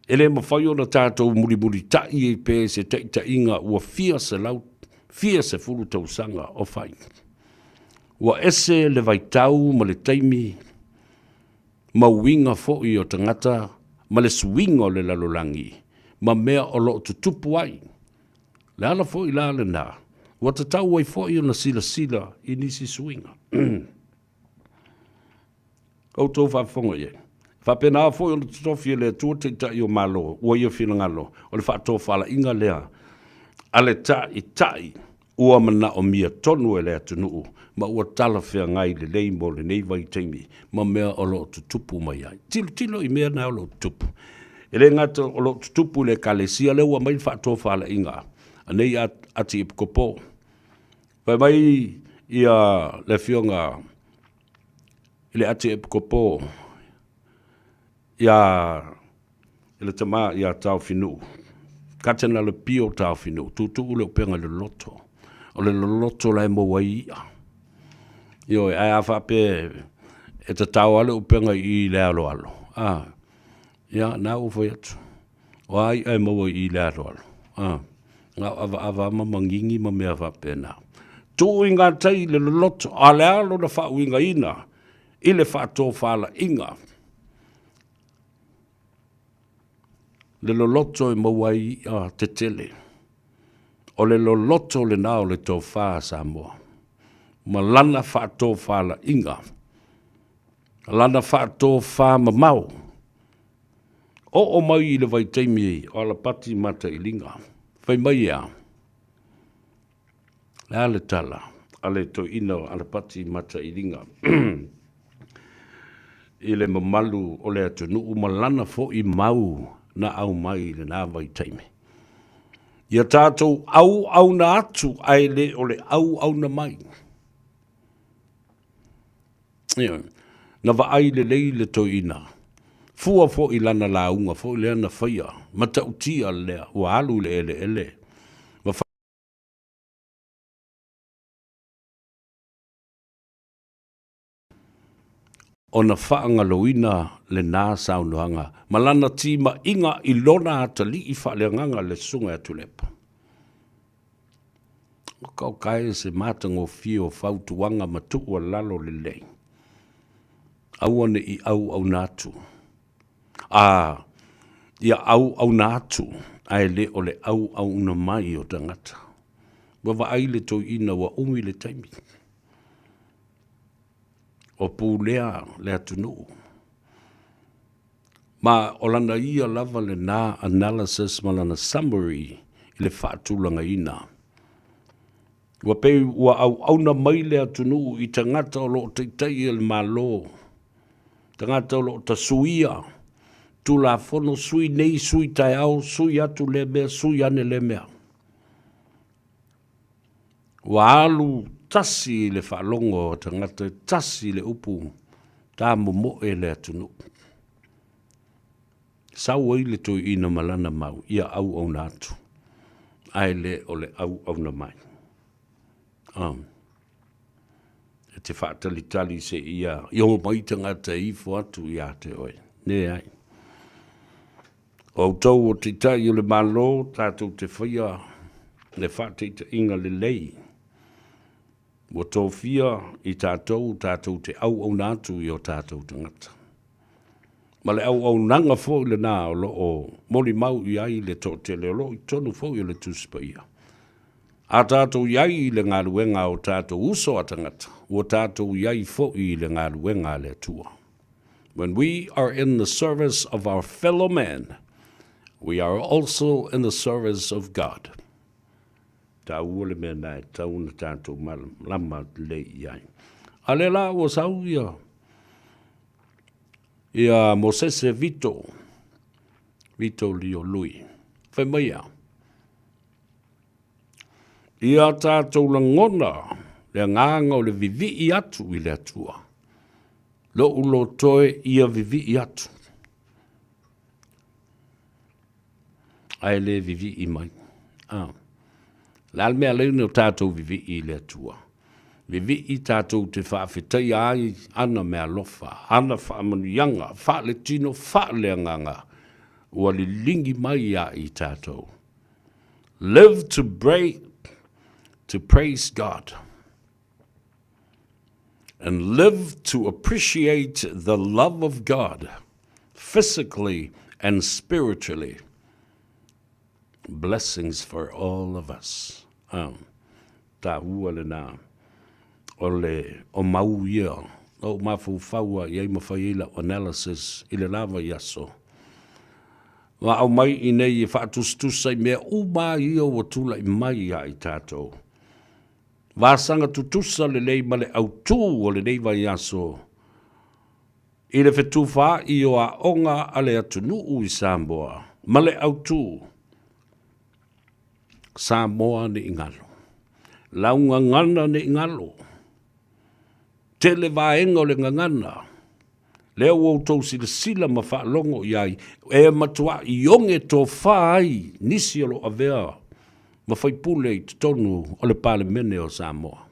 E le mafai ona tatou mulimulitai ai pea i se taitaiga ua fia selau, fia sefulu tausaga o fai. Ua ese le vaitau ma le taimi ma uiga foi o tagata ma le suiga o le lalolagi ma mea o lo o tutupu ai. Le ala foi la lena, ua tatau ai foi ona silasila i nisi suiga. Outou faafofoga i ai. E faapena foi ona totofi e le Atua Taitai o Malo, ua ia finagalo, o le faatofalaiga lea a le Taitai ua manaomia tonu e le atunuu ma ua talafeagai lelei mo lenei vaitaimi ma mea o lo o tutupu mai ai. Tilotilo i mea na o lo o tutupu. E le gata o lo o tutupu i le Ekalesia, lea ua aumai le faatofalaiga a nei Atiepikopo. Fai mai ia le afioga i le Atiepikopo ia i le tama ia Taofinuu, Katenala Pio Taofinuu, tuutuu le upega i le loto. O le loloto la e maua ai i'a. Ioe, ae a faapea e tatao lava le upega i le aloalo, a, ia, na ua fai atu. O a i'a e maua i le aloalo, a, na o avaava ma magigi ma mea faapena. Tuu i gatai i le loloto, a o le a lona faauigaina i le faatofalaiga? Le loloto e maua ai i'a tetele. O le loloto lena o le tofa a Samoa ma lana faatofalaiga, lana faatofamamao. Oo mai i le vaitaimi o Alapati Matailiga, fai mai e a? Le a le tala a le toeaina o Alapati Matailiga i le mamalu o le atunuu ma lana foi mau na aumai i lena vaitaimi. Ia tatou auauna atu ae le o le auauna mai. Ioe. Na vaai lelei le toeaina, fua foi i lana lauga foi lea na faia, matautia lea ua alu i le eleele ma ona faagaloina lena saunoaga ma lana timaiga i lona atalii faaleagaga le Susuga ia Tuilaepa. O ka okae se matagofie o fautuaga ma tuualalo lelei, aua ne i auauna atu, a ia auauna atu ae le o le auauna mai o tagata. Ua vaai le toeaina ua umi le taimi o pulea le atunuu. Ma o lana ia lava lena analysis ma lana summary i le faatulagaina. Ua pei ua auauna mai le atunuu i tagata o lo o taitai e le Malo, tagata o lo o tasuia Tulafono, sui nei, sui taeao, sui atu lea mea, sui ane lea mea. Ua alu tasi le faalogo a tagata, e tasi le upu tamomoe le atunuu. Sau ai le toeaina ma lana mau ia auauna atu, ae le o le auauna mai. E te faatalitali se ia i omai tagata e ifo atu ia te oe. Leai. O outou o Taitai o le Malo, tatou te faia le faataitaiga lelei ua tofia i tatou, tatou te auauna atu i o tatou tagata. Ma le auaunaga foi lena o lo o molimau i ai le toatele o lo o i totonu foi o le Tusi Paia. A tatou i ai i le galuega a o tatou uso a tagata, ua tatou i ai foi i le galuega a le Atua. When we are in the service of our fellow man, we are also in the service of God. Taua le mea na e tau na tātou malama lelei i ai. A le la ua sau ia, ia Mosese Vito, Vito Lio Lui. Fai mai ia, ia tātou lagona le Le agaga o le vivii atu i le Atua. Lo'u loto e ia vivii atu. Ae le vivii mai. Ah. Le a le mea lea o tatou vivii i le Atua? Vivii tatou te faafetaia ai ana meaalofa, ana faamanuiaga faaletino, faaleagaga ua liligi mai ia i tatou. Live to break, to praise God and live to appreciate the love of God physically and spiritually. Blessings for all of us. Um, taua lena o le o mau ia na ou mafaufau a i ai ma fai ai lau analysis i le la vaiaso. Ma aumai i nei e faatusatusa i mea uma ia ua tulai mai ia i tatou. Vasaga tutusa lelei ma le autū o lenei vaiaso i le fetufaai o aoga a le atunuu i Samoa ma le autū Samoa ne i galo. Lau gagana ne i galo. Tele vaega o le gagana. Lea ua outou silasila ma faalogo i ai, e matuai oge tofa ai nisi o lo o avea ma faipule i totonu o le Palemene o Samoa.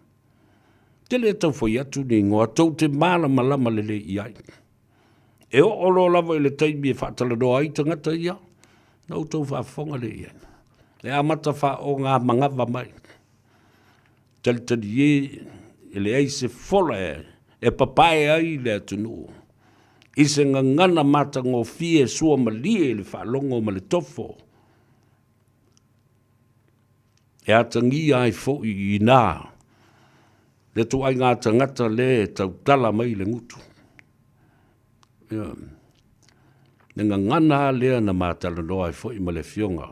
Te le tau fai atu ni igoa tou te malamalama lelei i ai. E oo loa lava i le taimi e faatalanoa ai tagata ia, na outou faafofoga lea i ai. E amata faaoga manava mai. Talitalie e leai se fola e papae ai le atunuu i se gagana matagofie e suamalie i le faalogo ma le tofo e atagia ai foi i inā le ituaiga tagata lea e tautala mai le gutu. Ia, le gagana lava lea na ma talanoa ai foi ma le Afioga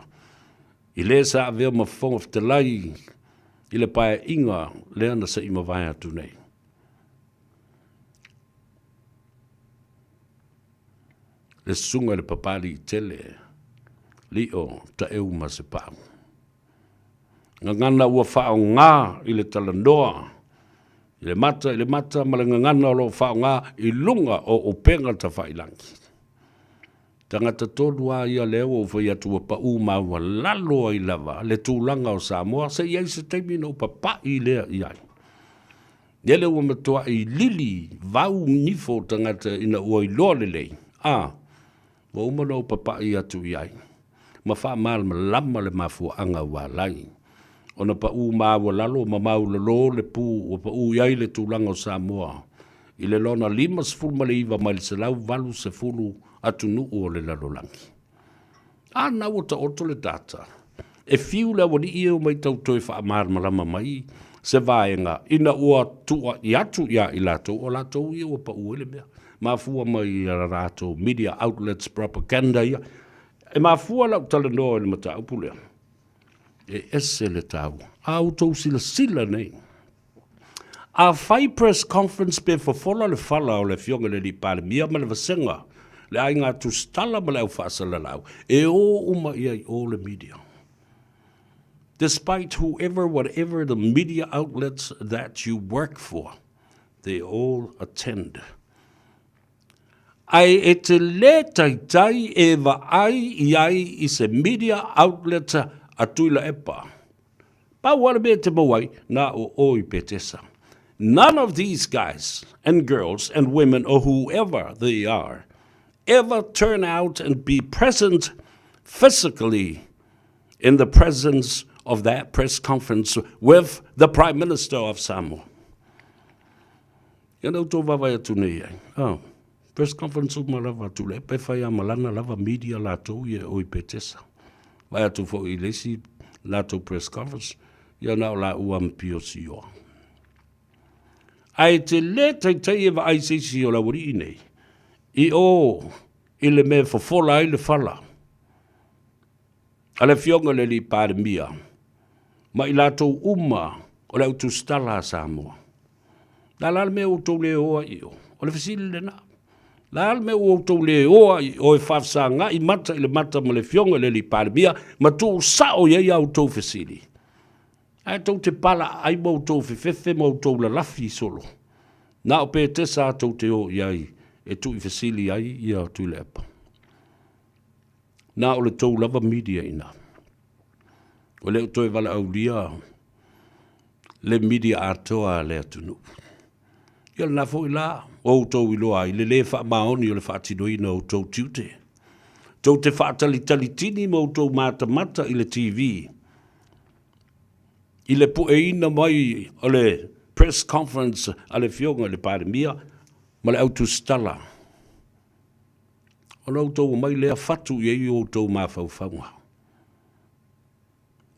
i le sa avea ma Fofoga Fetalai i le Paeaiga lea na se i mavae atu nei. Le susuga i le Papaliitele, Lio Taeu Masepau. Gagana ua faaaoga i le talanoa i le mata i le mata ma le gagana o lo o faaaoga i luga o upega tafailagi. Tagata tonu lava ia lea ua ou fai atu ua pau maualalo ai lava le tulaga o Samoa se i ai se taimi ona ou papai lea i ai. Lele ua matuai lili vau nifo o tagata ina ua iloa lelei, a, ua uma ona ou papai atu i ai ma faamalamalama le mafuaaga ua ala ai ona pau maualalo ma maulolo le pu ua pau i ai le tulaga o Samoa i le lona 59 mai le 180 atunuu o le lalolagi. A na ua taoto le data, e fiu le aualii e omai tau toe faamalamalama mai se vaega ina ua tuuai atu ia i latou, o latou ia ua pau ai le mea. Mafua mai i a latou media outlets propaganda ia. E mafua lau talanoa i le mataupu lea, e ese le taua. A outou silasila nei, A fai press conference pe fofola le fala o le Afioga i le Alii Palemia ma le vasega, le aiga tusitala ma le au faasalalau, e o uma i ai o le media. Despite whoever, whatever the media outlets that you work for, they all attend. Ae e te lē taitai e vaai i ai i se media outlet a Tuilaepa. Pau lava le mea e te maua ai, na o oe i Petesa. None of these guys and girls and women or whoever they are ever turn out and be present physically in the presence of that press conference with the Prime Minister of Samoa. Ia na outou vaavaai atu nei ai. Oh. Press conference uma lava atu le pe fai a malana lava media latou ia o i Petesa. Vai atu foi i le isi latou press conference, ia na o la ua mpio sioa. Ae te le taitai e vaai se isi o le aualii nei, i o i le mea e fofola ai le fala a le Afioga i le Alii Palemia ma i latou uma o le au tusitala a Samoa. La la le mea ua outou le o ai i o? O le fesili lena. La le mea ua outou le o ai i o e faafesagai mata i le mata ma le Afioga i le Alii Palemia ma tuusao i ai a outou fesili? Ae tou te palaai ma outou fefefe ma outou lalafi solo. Na o Petesa tou te o i ai e tuuifesili ai ia Tuilaepa. Na o le tou lava media i ina. Ua le o toe valaaulia le media atoa a le atunuu. Ia lena foi la, ua outou iloa ai le lē faamaoni o le faatinoina o outou tiute. Tou te faatalitalitini ma outou matamata i le TV i le pueina mai o le press conference a le Afioga i le Palemia ma le Au Tusitala. Ona outou omai lea fatu i ai outou mafaufauga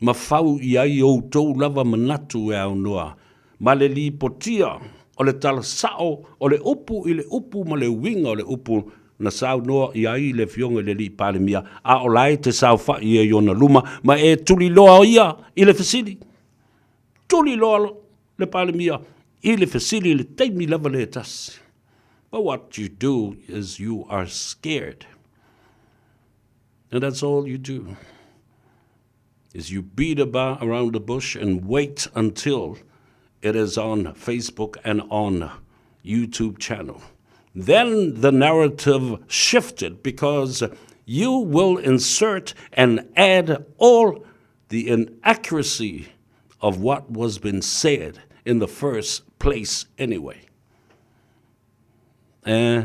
ma fau i ai outou lava manatu e aunoa ma le lipotia o le tala sao o le upu i le upu ma le uiga o le upu na saunoa i ai le Afioga i le Alii Palemia, a o la e te saofai ai i ona luma ma e tuliloa ia i le fesili. Tuliloa le Palemia i le fesili i le taimi lava lea e tasi. But what you do is you are scared. And that's all you do. Is you beat about around the bush and wait until it is on Facebook and on YouTube channel. Then the narrative shifted because you will insert and add all the inaccuracy of what was been said in the first place anyway. E,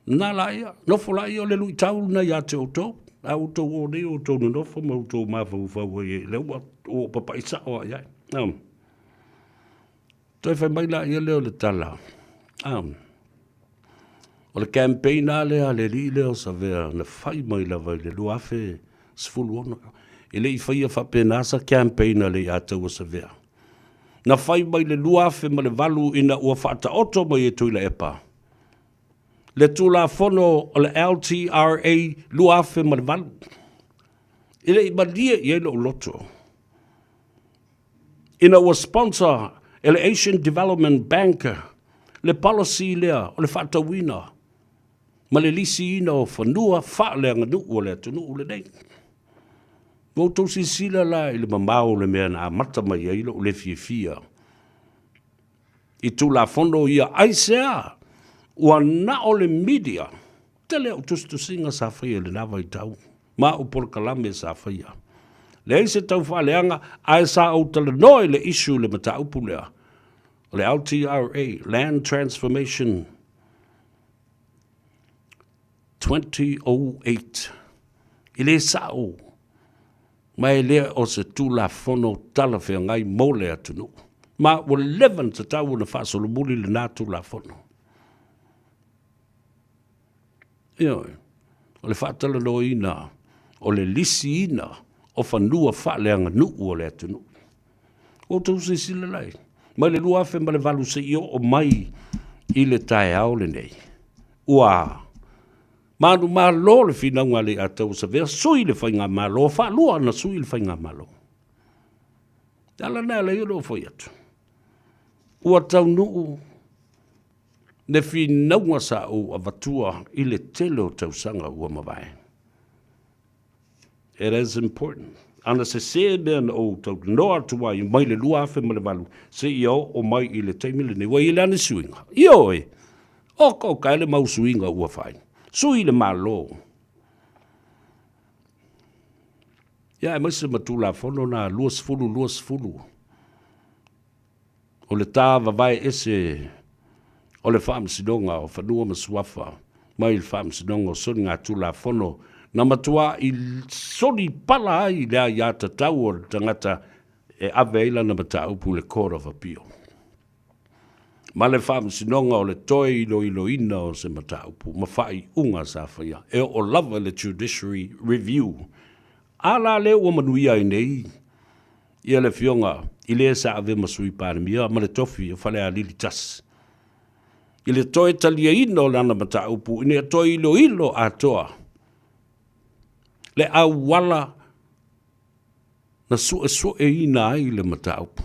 nā la ia, nofo la ia o le luitau lena ia te outou, a outou o nei outou nonofo ma outou mafaufau ai e lea ua ua papa'i sa'o a i ai. Um. Toe fai mai la ia lea o le tala. Um. O le campaign a lea a le alii lea o Savea na fai mai lava i le 2016. E le i faia faapena sa campaign a le Aiataua Savea. Na fai mai le 2008 ina ua faataoto mai e Tuilaepa le Tulafono o le LTRA 2008. E le i malie i ai lou loto ina ua sponsor e le Asian Development Bank le policy lea o le faatauina ma le lisiina o fanua faaleaganuu o le atunuu lenei. Ua outou silasila la i le mamao o le mea na amata mai ai lou le fiafia i Tulafono ia, aisea ua na o le media tele au tusitusiga sa faia i lena vaitau ma au polokalame sa faia. Leai se taufaaleaga ae sa ou talanoa i le issue i le mataupu lea o le LTRA, Land Transformation 2008. E le sa'o, ma e le o se Tulafono talafeagai mo le atunuu. Ma ua leva ona tatau ona faasolomuli lena Tulafono. Ioe, o le faatalanoaina o le lisiina o fanua faaleaganuu o le atunuu. Ua outou silasila lai, mai le 2008 seia oo mai i le taeao lenei, ua manumalo le finauga a le Aiataua Savea, sui le faigamalo, faalua ona sui le faigamalo. Le ala lena e ala ai ona ou fai atu, ua taunuu le finauga sa ou avatua i le tele o tausaga ua mavae. It is important. Ana sese mea na ou talanoa atu ai mai le 2008 seia oo mai i le taimi lenei, ua i ai le ana suiga. Ioe! Oka oka e le mau suiga ua fai. Sui le Malo. Ia, aemaise ma Tulafono na 20 20. O le ta vavae ese o le Faamasinoga o Fanua ma Suafa mai le Faamasinoga o Soligatulafono na matua'i soli pala ai le aiatatau o le tagata e ave ai lana mataupu i le Court of Appeal ma le Faamasinoga o le toe iloiloina o se mataupu ma faaiuga sa faia e oo lava i le Judiciary Review. A la lea ua manuia ai nei ia le Afioga i le sa avea ma Sui Palemia ma le tofi o Falealili 1 i le toe taliaina o lana mataupu ina ia toe iloilo atoa le auala na suesueina ai le mataupu.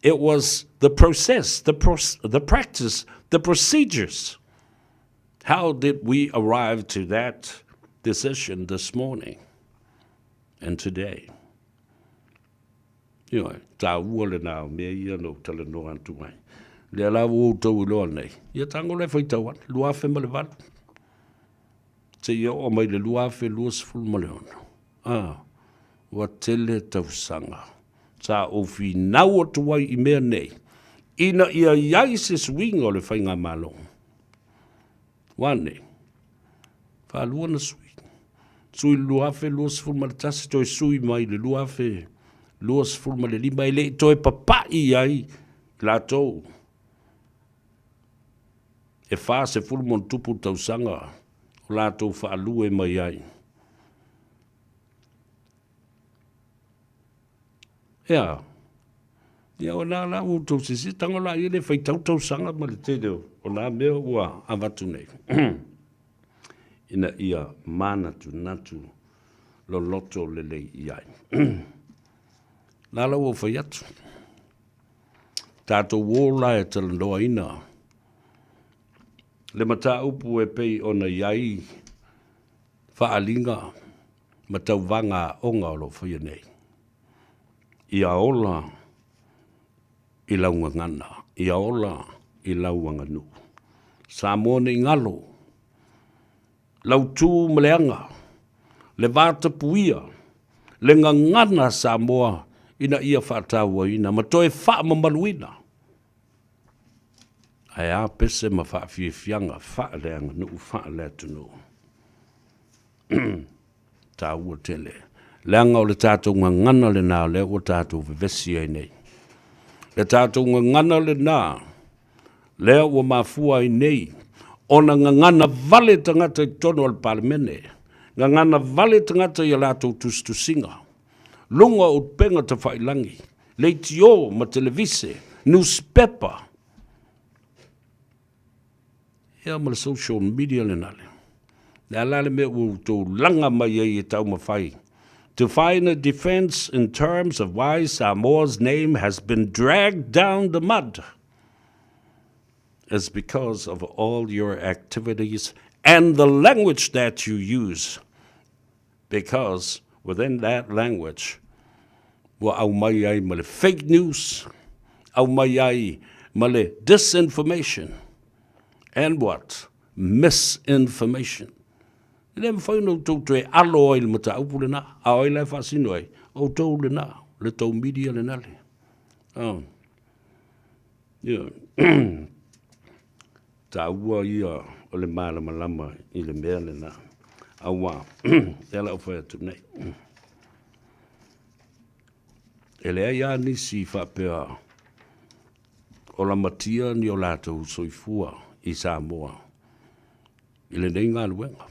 It was the process, the, pro the practice, the procedures. How did we arrive to that decision this morning? And today. Ioe, tāua lenā o mea ia na ou talanoa atu ai. Lea la ua outou iloa nei, ia tago loa e faitau ane, 2008 seia oo mai le 2026. A, ua tele tausaga sa ou finau atu ai i mea nei, ina ia i ai se suiga o le faigamalo. Ua nei, faalua na sui. Sui i le 2021, toe sui mai i le 2025, e le i toe papai ai latou e 40 ma ono tupu tausaga o latou faalue mai ai. Ea, ia o la la ua outou silasila, tago la ia le faitau tausaga ma le tele o na mea ua avatu nei ina ia manatunatu loloto lelei i ai. La la ua ou fai atu, tatou o la e talanoaina le mataupu e pei ona i ai faaaliga ma tauvaga aoga o lo o faia nei. Ia ola i lau gagana, ia ola i lau aganuu. Samoa nei galo, lau tu ma le aga, le vatapuia, le gagana Samoa ina ia faatauaina ma toe faamamaluina. Ae a pese ma faafiafiaga faaleaganuu faaleatunuu. Taua tele. Leaga o le tatou gagana lena lea ua tatou vevesi ai nei. Le tatou gagana lena lea ua mafua ai nei ona gagana vale tagata i totonu o le Palemene, gagana vale tagata i a latou tusitusiga, luga o upega tafailagi, leitio ma televise, nusipepa, ia ma le social media lena le. Le a la le mea ua outou laga mai ai e taumafai to find a defense in terms of why Samoa's name has been dragged down the mud is because of all your activities and the language that you use because within that language ua aumai ai ma le fake news, aumai ai ma le disinformation and what? Misinformation. E le mafai ona outou toe alo ai i le mataupu lena, a o ai la e faasino ai? Outou lena, le tou media lena le. Oh. Yeah. Taua ia o le malamalama i le mea lena, auā, lea la ou fai atu nei, e leai lava nisi faapea o lamatia ni o latou soifua i Samoa i lenei galuega.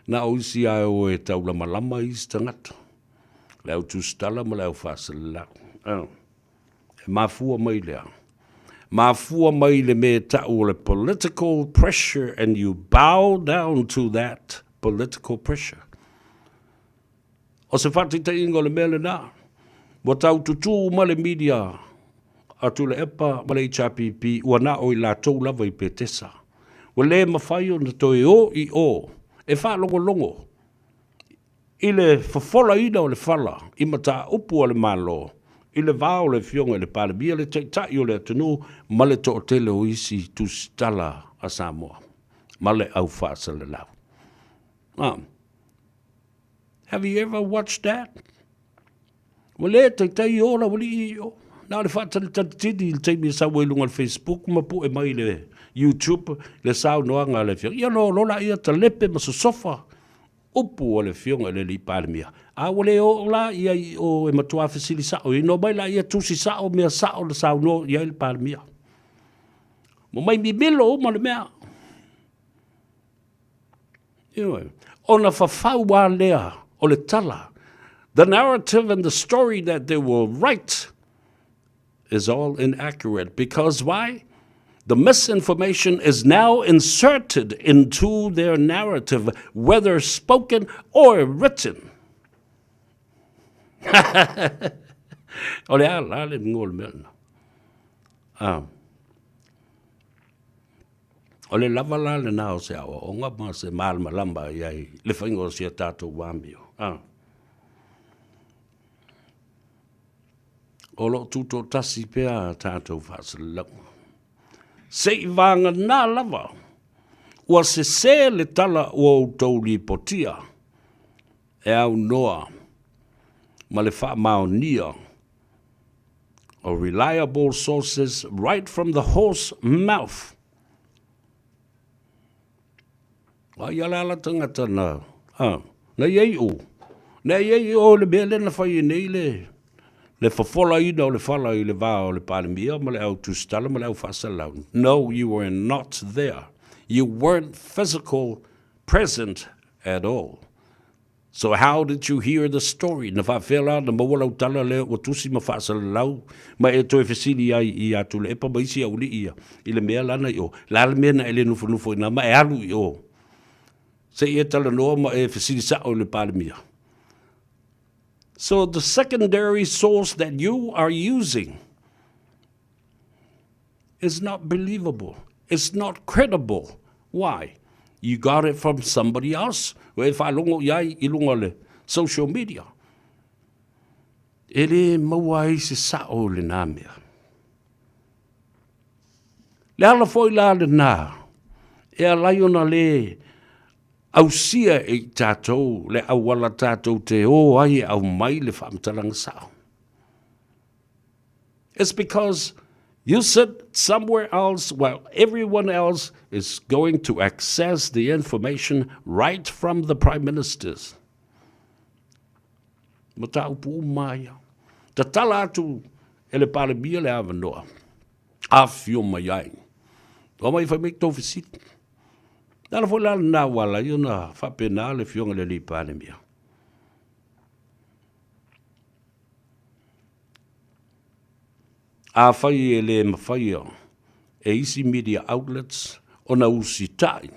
Na o isi lava e o e taulamalama isi tagata, le au tusitala ma le au faaselelau. E mafua mai i le a? Mafua mai i le mea e tau o le political pressure and you bow down to that political pressure. O se faataitaiga o le mea lena, ua tau tutū uma le media a Tuilaepa ma le HRPP ua na o i latou lava i Petesa. Ua le mafai ona toe o i o e faalogologo i le fofolaina o le fala i mataupu a le Malo i le va o le Afioga i le Palemia, le Taitai o le atunuu ma le toatele o isi tusitala a Samoa ma le au faasalalau. Have you ever watched that? Ua le taitai o la ualii i o. Na o le faatalitalitili i le taimi e sau ai i luga o le Facebook ma pue mai i le YouTube le saunoaga a le Afioga. Ia loa laia talepe ma sosofa upu a le Afioga i le Alii Palemia. A ua le oo la ia i o e matua fesili sao i ai. Na omai laia tusi sao mea sao na saunoa i ai le Palemia. Ua mai mimilo uma le mea. Ioe. Ona fafau lava lea o le tala. The narrative and the story that they will write is all inaccurate because why? The misinformation is now inserted into their narrative, whether spoken or written. O le a la le uiga o le mea lena? Ah. O le lava la lena o se aoaoga ma se malamalama i ai le faiga o si a tatou amio. Ah. O lo o tutoatasi pea a tatou faasalalauga. Se i vagana lava, ua sesē le tala ua outou lipotia e aunoa ma le faamaonia o reliable sources right from the horse mouth. Ai ala ala tangata na, a, na iai o, na iai o le mea lea na fai nei le, le fofolaina o le fala i le va o le Palemia ma le au tusitala ma le au faasalalau. No, you were not there. You weren't physical present at all. So how did you hear the story? Na faafefea la ona maua lau tala lea ua tusi ma faasalalau ma e toe fesili ai i a Tuilaepa ma isi aualii ia i le mea lana i o? Le a le mea na e le nofonofo i ina ma e alu i o se i e talanoa ma e fesili sao i le Palemia? So the secondary source that you are using is not believable. It's not credible. Why? You got it from somebody else. Ua e faalogo i ai i luga o le social media. E le maua ai se sao i lena mea. Le ala foi la lena e ala ai ona le ausia e i tatou le auala tatou te o ai e aumai le faamatalaga sao. It's because you sit somewhere else while everyone else is going to access the information right from the Prime Minister's. Mataupu uma ia. Tatala atu e le Palemia le avanoa. Afio mai ai. O mai fai mai tou fesili. Le ala foi la lena ua ala ai ona faapena le Afioga i le Alii Palemia. Afai e le mafaia e isi media outlets ona usitai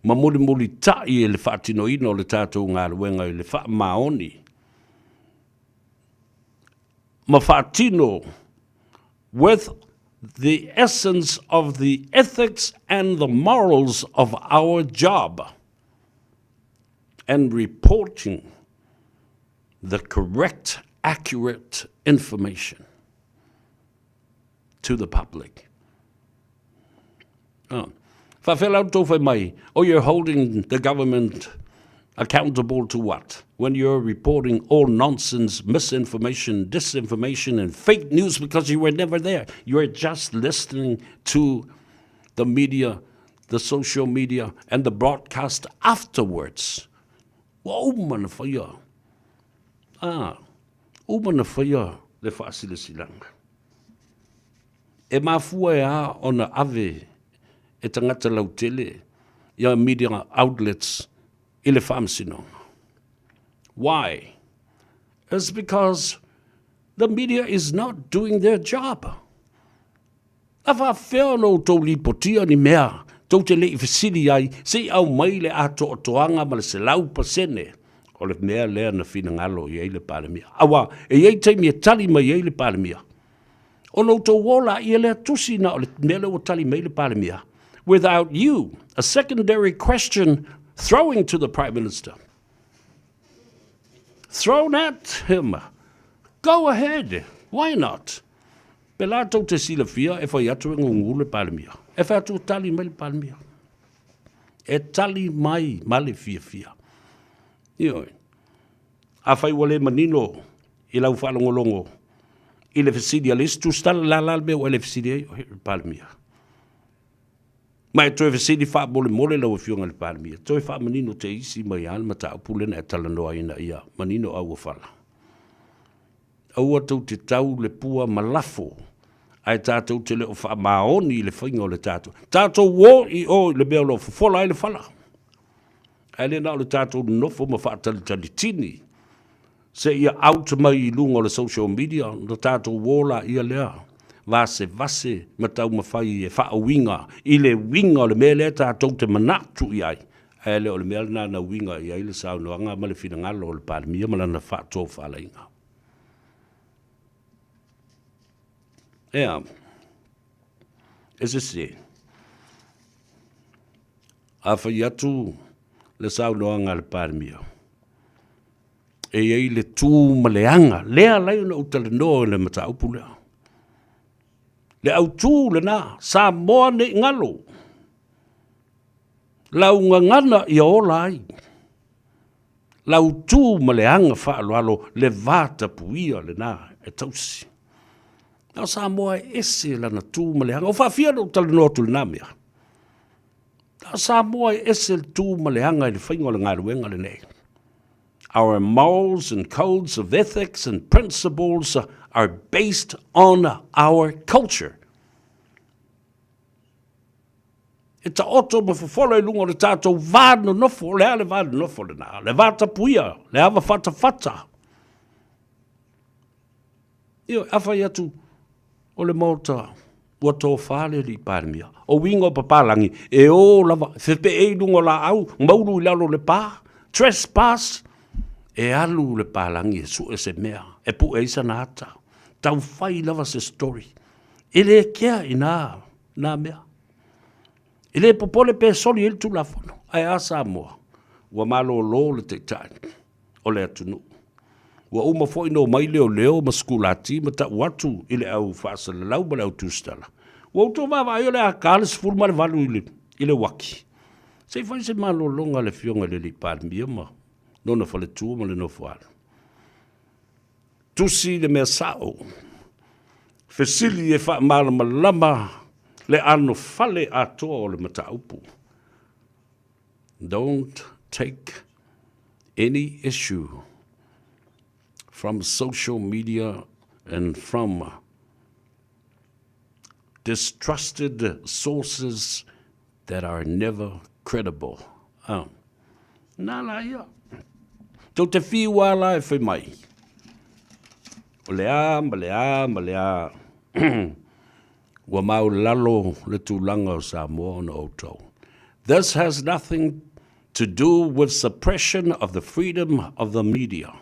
ma mulimulitai e le faatinoina o le tatou galuega i le faamaoni ma faatino with the essence of the ethics and the morals of our job and reporting the correct, accurate information to the public. Oh. Faafefea la outou fai mai, oh you're holding the government accountable to what? When you're reporting all nonsense, misinformation, disinformation and fake news because you were never there. You're just listening to the media, the social media and the broadcast afterwards. Ua uma na whaia, ā, uma na whaia le faasilasilaga. E mafua e a ona ave e tagata lautele ia media outlets i le faamasinoga? Why? It's because the media is not doing their job. A faafefea ona outou lipotia ni mea tou te le i fesili ai se i aumai le atoatoaga ma le 100% o le mea lea na finagalo i ai le Palemia? Aua e i ai taimi e tali mai ai le Palemia. Ona outou o laia lea tusi na o le mea lea ua tali mai le Palemia without you, a secondary question throwing to the Prime Minister. Thrown at him. Go ahead. Why not? Pe la tou te silafia e fai atu e ngūngū le Palemia. E fai atu e tali mai le Palemia. E tali mai ma le fiafia. Ioe. Afai ua le manino i lau faalogologo i le fesili a le isi tusitala, le a la le mea ua e le fesili ai oe le Palemia? Ma e toe fesili faamolemole lau Afioga i le Palemia, toe faamanino te isi mai lava le mataupu lea na e talanoa ai ina ia manino auofala. Aua tou te tau le pua ma lafo, ae tatou te le o faamaoni i le faiga o le tatou. Tatou o i o i le mea o lo o fofola ai le fala. Ae le na o le tatou nonofo ma faatalitalitini seia out mai i luga o le social media ona tatou o laia lea vasevase ma taumafai e faauiga i le uiga o le mea lea tatou te manatu i ai, ae le o le mea lena na uiga i ai le saunoaga ma le finagalo o le Palemia ma lana faatofalaiga. Ea, e sese. A fai atu le saunoaga a le Palemia, e i ai le tu ma le aga, lea alai ona ou talanoa i le mataupu lea. Le autū lena, Samoa ne i galo, lau gagana ia ola ai, lau tu ma le aga faaaloalo, le va tapuia lena e tausi. Na o Samoa e ese lana tu ma le aga. O faafia ona ou talanoa atu i lena mea? Na o Samoa e ese le tu ma le aga i le faiga o le galuega lenei. Our morals and codes of ethics and principles are based on our culture. E taoto ma fofola i luga o le tātou vā nonofo, o le a le vā nonofo lena, le vā tapuia, le ava fatafata. Ioe, afai atu o le Maota ua tofa le Alii Palemia, o uiga o papalagi, e o lava, fepee i luga o laau, maulu i lalo o le pa, trespass, e alu le palagi e sue se mea, e pue ai sana ata, tau fai lava se story. E le kea i nā, nā mea. E le popole pe soli ai le Tulafono, ae a Samoa, ua malōlō le Taitai o le atunuu. Ua uma foi ona omai leoleo ma sikulati ma tau atu i le au faasalalau ma le au tusitala. Ua outou vaavaai o le a ka le 18 i le, i le uaki. Se i fai se malologa a le Afioga i le Alii Palemia ma lona faletua ma le nofoalo. Tusi le mea sao. Fesili e faamalamalama le anofale atoa o le mataupu. Don't take any issue from social media and from distrusted sources that are never credible. Ah. Nā la ia. Tou te whiua la e whai mai. O le a, ma le a, ma le a. Ua maulalo le tulaga o Samoa ona outou. This has nothing to do with suppression of the freedom of the media.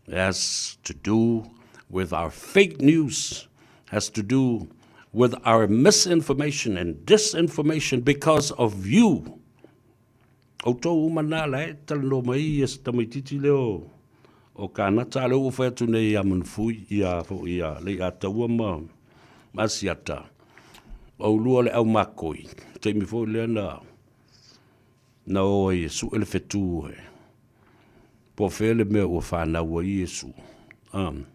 It has to do with our fake news, has to do with our misinformation and disinformation because of you. Outou uma nā la e talanoa mai ia se tamaitiiti lea o, o Kānata, a lea ua fai atu nei ia Manufui, ia foi ia Leiataua ma, ma Asiata. O ulua le au makoi, taimi foi lea na, na o ai e sue le whetū e. Po o fea le mea ua whanau ai Iesu. Um.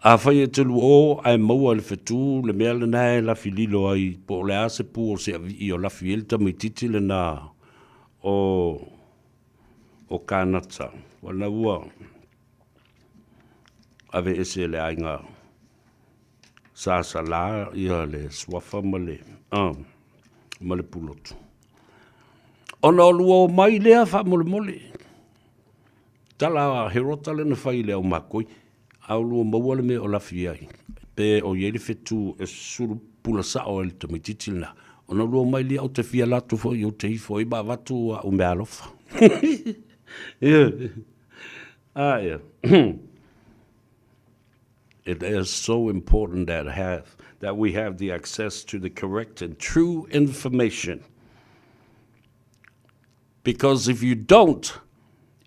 Afai e te luo ae maua i le whetū le mea lena e lafi lilo ai, po o le a se pū o se avii o lafi ai le tamaititi lena o, o Kānata. Ua ua ave ese e le aiga Sasala ia le suafa ma le, ma le pulotu. Ona o lua o mai lea faamolemole. Tala a Herota lea na fai i le au makoi, a o lua maua le mea o lafi ai, pe o i ai le fetu e sulu pula sao ai le tamaititi lena. Ona lua mai lea ou te fia alu atu foi ou te ifo ai ma avatu au meaalofa. Ah, yeah. It is so important that have that we have the access to the correct and true information. Because if you don't,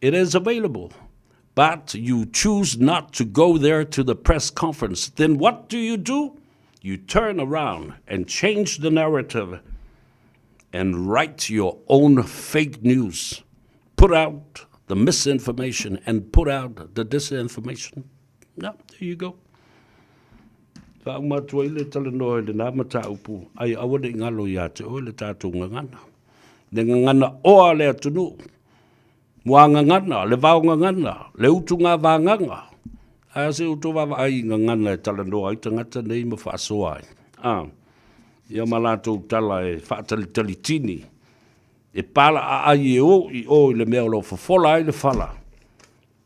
it is available. But you choose not to go there to the press conference. Then what do you do? You turn around and change the narrative and write your own fake news. Put out the misinformation and put out the disinformation. Yeah, there you go. Faauma atu ai le talanoa i lenā mataupu, ai aua ne i galo iā te oe le tātou gagana. Le gagana oa a le atunuu, muagagana, le vaogagana, le utugāvāgaga. Ae a se outou vaavaai i gagana e talanoa ai tagata nei ma faasoa ai. A, ia ma latou tala e faatalitali tini, e pala'a ai e o i o i le mea o lo o fofola ai le fala.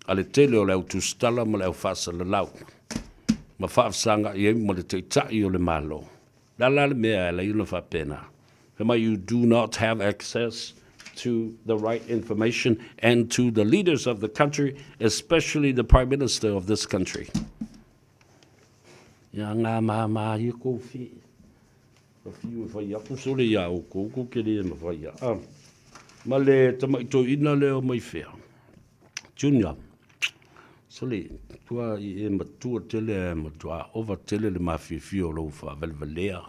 a le tele o le au tusitala ma le au faasalalau ma faafesagaʻi ai ma le Taitai o le Malo. Le a la le mea e ala ai ona faapena? Fai mai, you do not have access to the right information and to the leaders of the country, especially the Prime Minister of this country. Ia ngā māmā ia kou whi. Ka whiu e whai aku sore ia o kou kou ke le ma whai a. Ma le tamaʻi toeʻina lea o mai whea. Junior, sole, tua i e matua tele ae matuā ova tele le mafiafia o lou faavalevalea.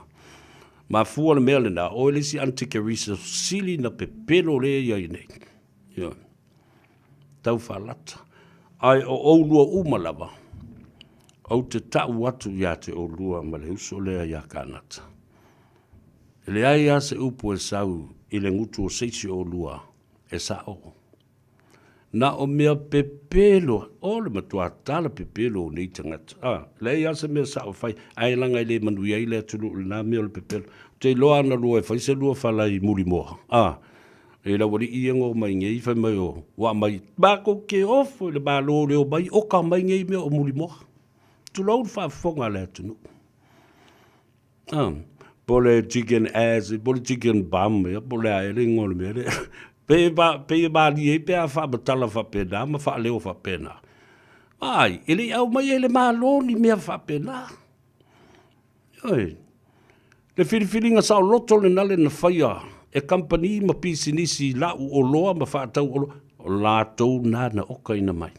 Mafua le mea lena, o oe le isi antikerisa sili na pepelo lea e i ai nei. Ioe. Tau faalata. Ae o oulua uma lava, ou te tau atu ia te oulua ma le uso lea ia Kanata. E leai lava se upu e sau i le gutu o se isi o oulua e sa'o. Na o mea pepelo, o le matua tala pepelo o nei tagata. A, leai lava se mea sa'o e fai, ae leaga e le manuia ai le atunuu i lena mea o le pepelo. Ou te iloa ana lua e fai se lua fala i Mulimoa, a, e lau alii ia na omai nei fai mai o, ua aumai, matou te ofo i le Malo le omai oka mai nei mea o Mulimoa. Tulou le faafofoga a le atunuu. Ah, po o le chicken ass, po o le chicken bum, ia po o le a ea le igoa o le mea lea. Pei e ma, pei e malie ai pe a faamatala faapena ma faaleo faapena. Ai, e le i aumai e le Malo ni mea faapena. Ioe. Le filifiliga saoloto lena le na faia e kamupani ma pisinisi lau oloa ma faatau oloa, o latou na na okaina mai.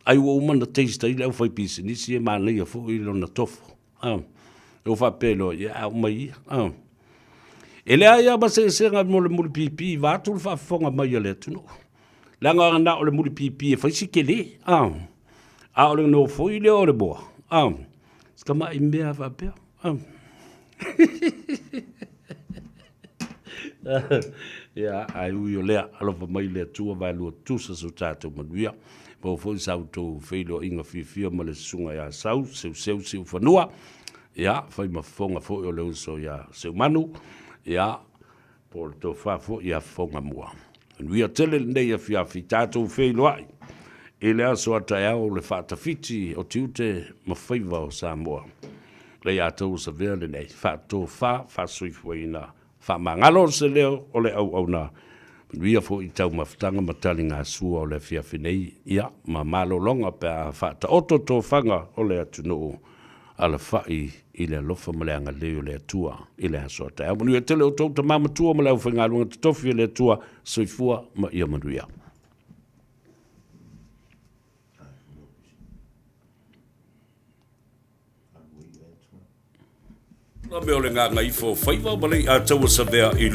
Ai ua uma ona taste ai le aufaipisinisi e manaia foi lona tofo. A, ua faapea loa, ia a aumai ia. A. E leai lava ma se eseesega mo le mulipipi vaeatu le faafofoga mai a le atunuu. Leaga na o le mulipipi e fai si tele. A. A o le nofoi lea o le moa. A. Si tamai mea faapea. A. Ia, ae ui o lea, alofa mai le Atua vaelua tusa so tatou manuia. Maua foi sa outou feiloaiga fiafia ma le Susuga ia Sau, Seuseu Siufanua. Ia, fai ma fofoga foi o le uso ia Seumanu. Ia, po o le tofa foi ia Fofogamua. Manuia tele lenei afiafi, tatou feiloai i le aso a taeao le faatafiti o tiute ma faiva o Samoa. Leiataua Savea lenei, faatofa, faasoifuaina, faamagalo se leo o le auauna. Manuia foi i taumafataga ma taligasua o le afiafi nei, ia, ma malologa pe a faataoto tofaga o le atunuu alafai i le alofa ma le agalelei o le Atua i le aso a taeao. Manuia tele outou tama matua ma le aufaigaluega totofi a le Atua. Soifua ma ia manuia. Mea o le gagaifo faiva ma le iataua savea i.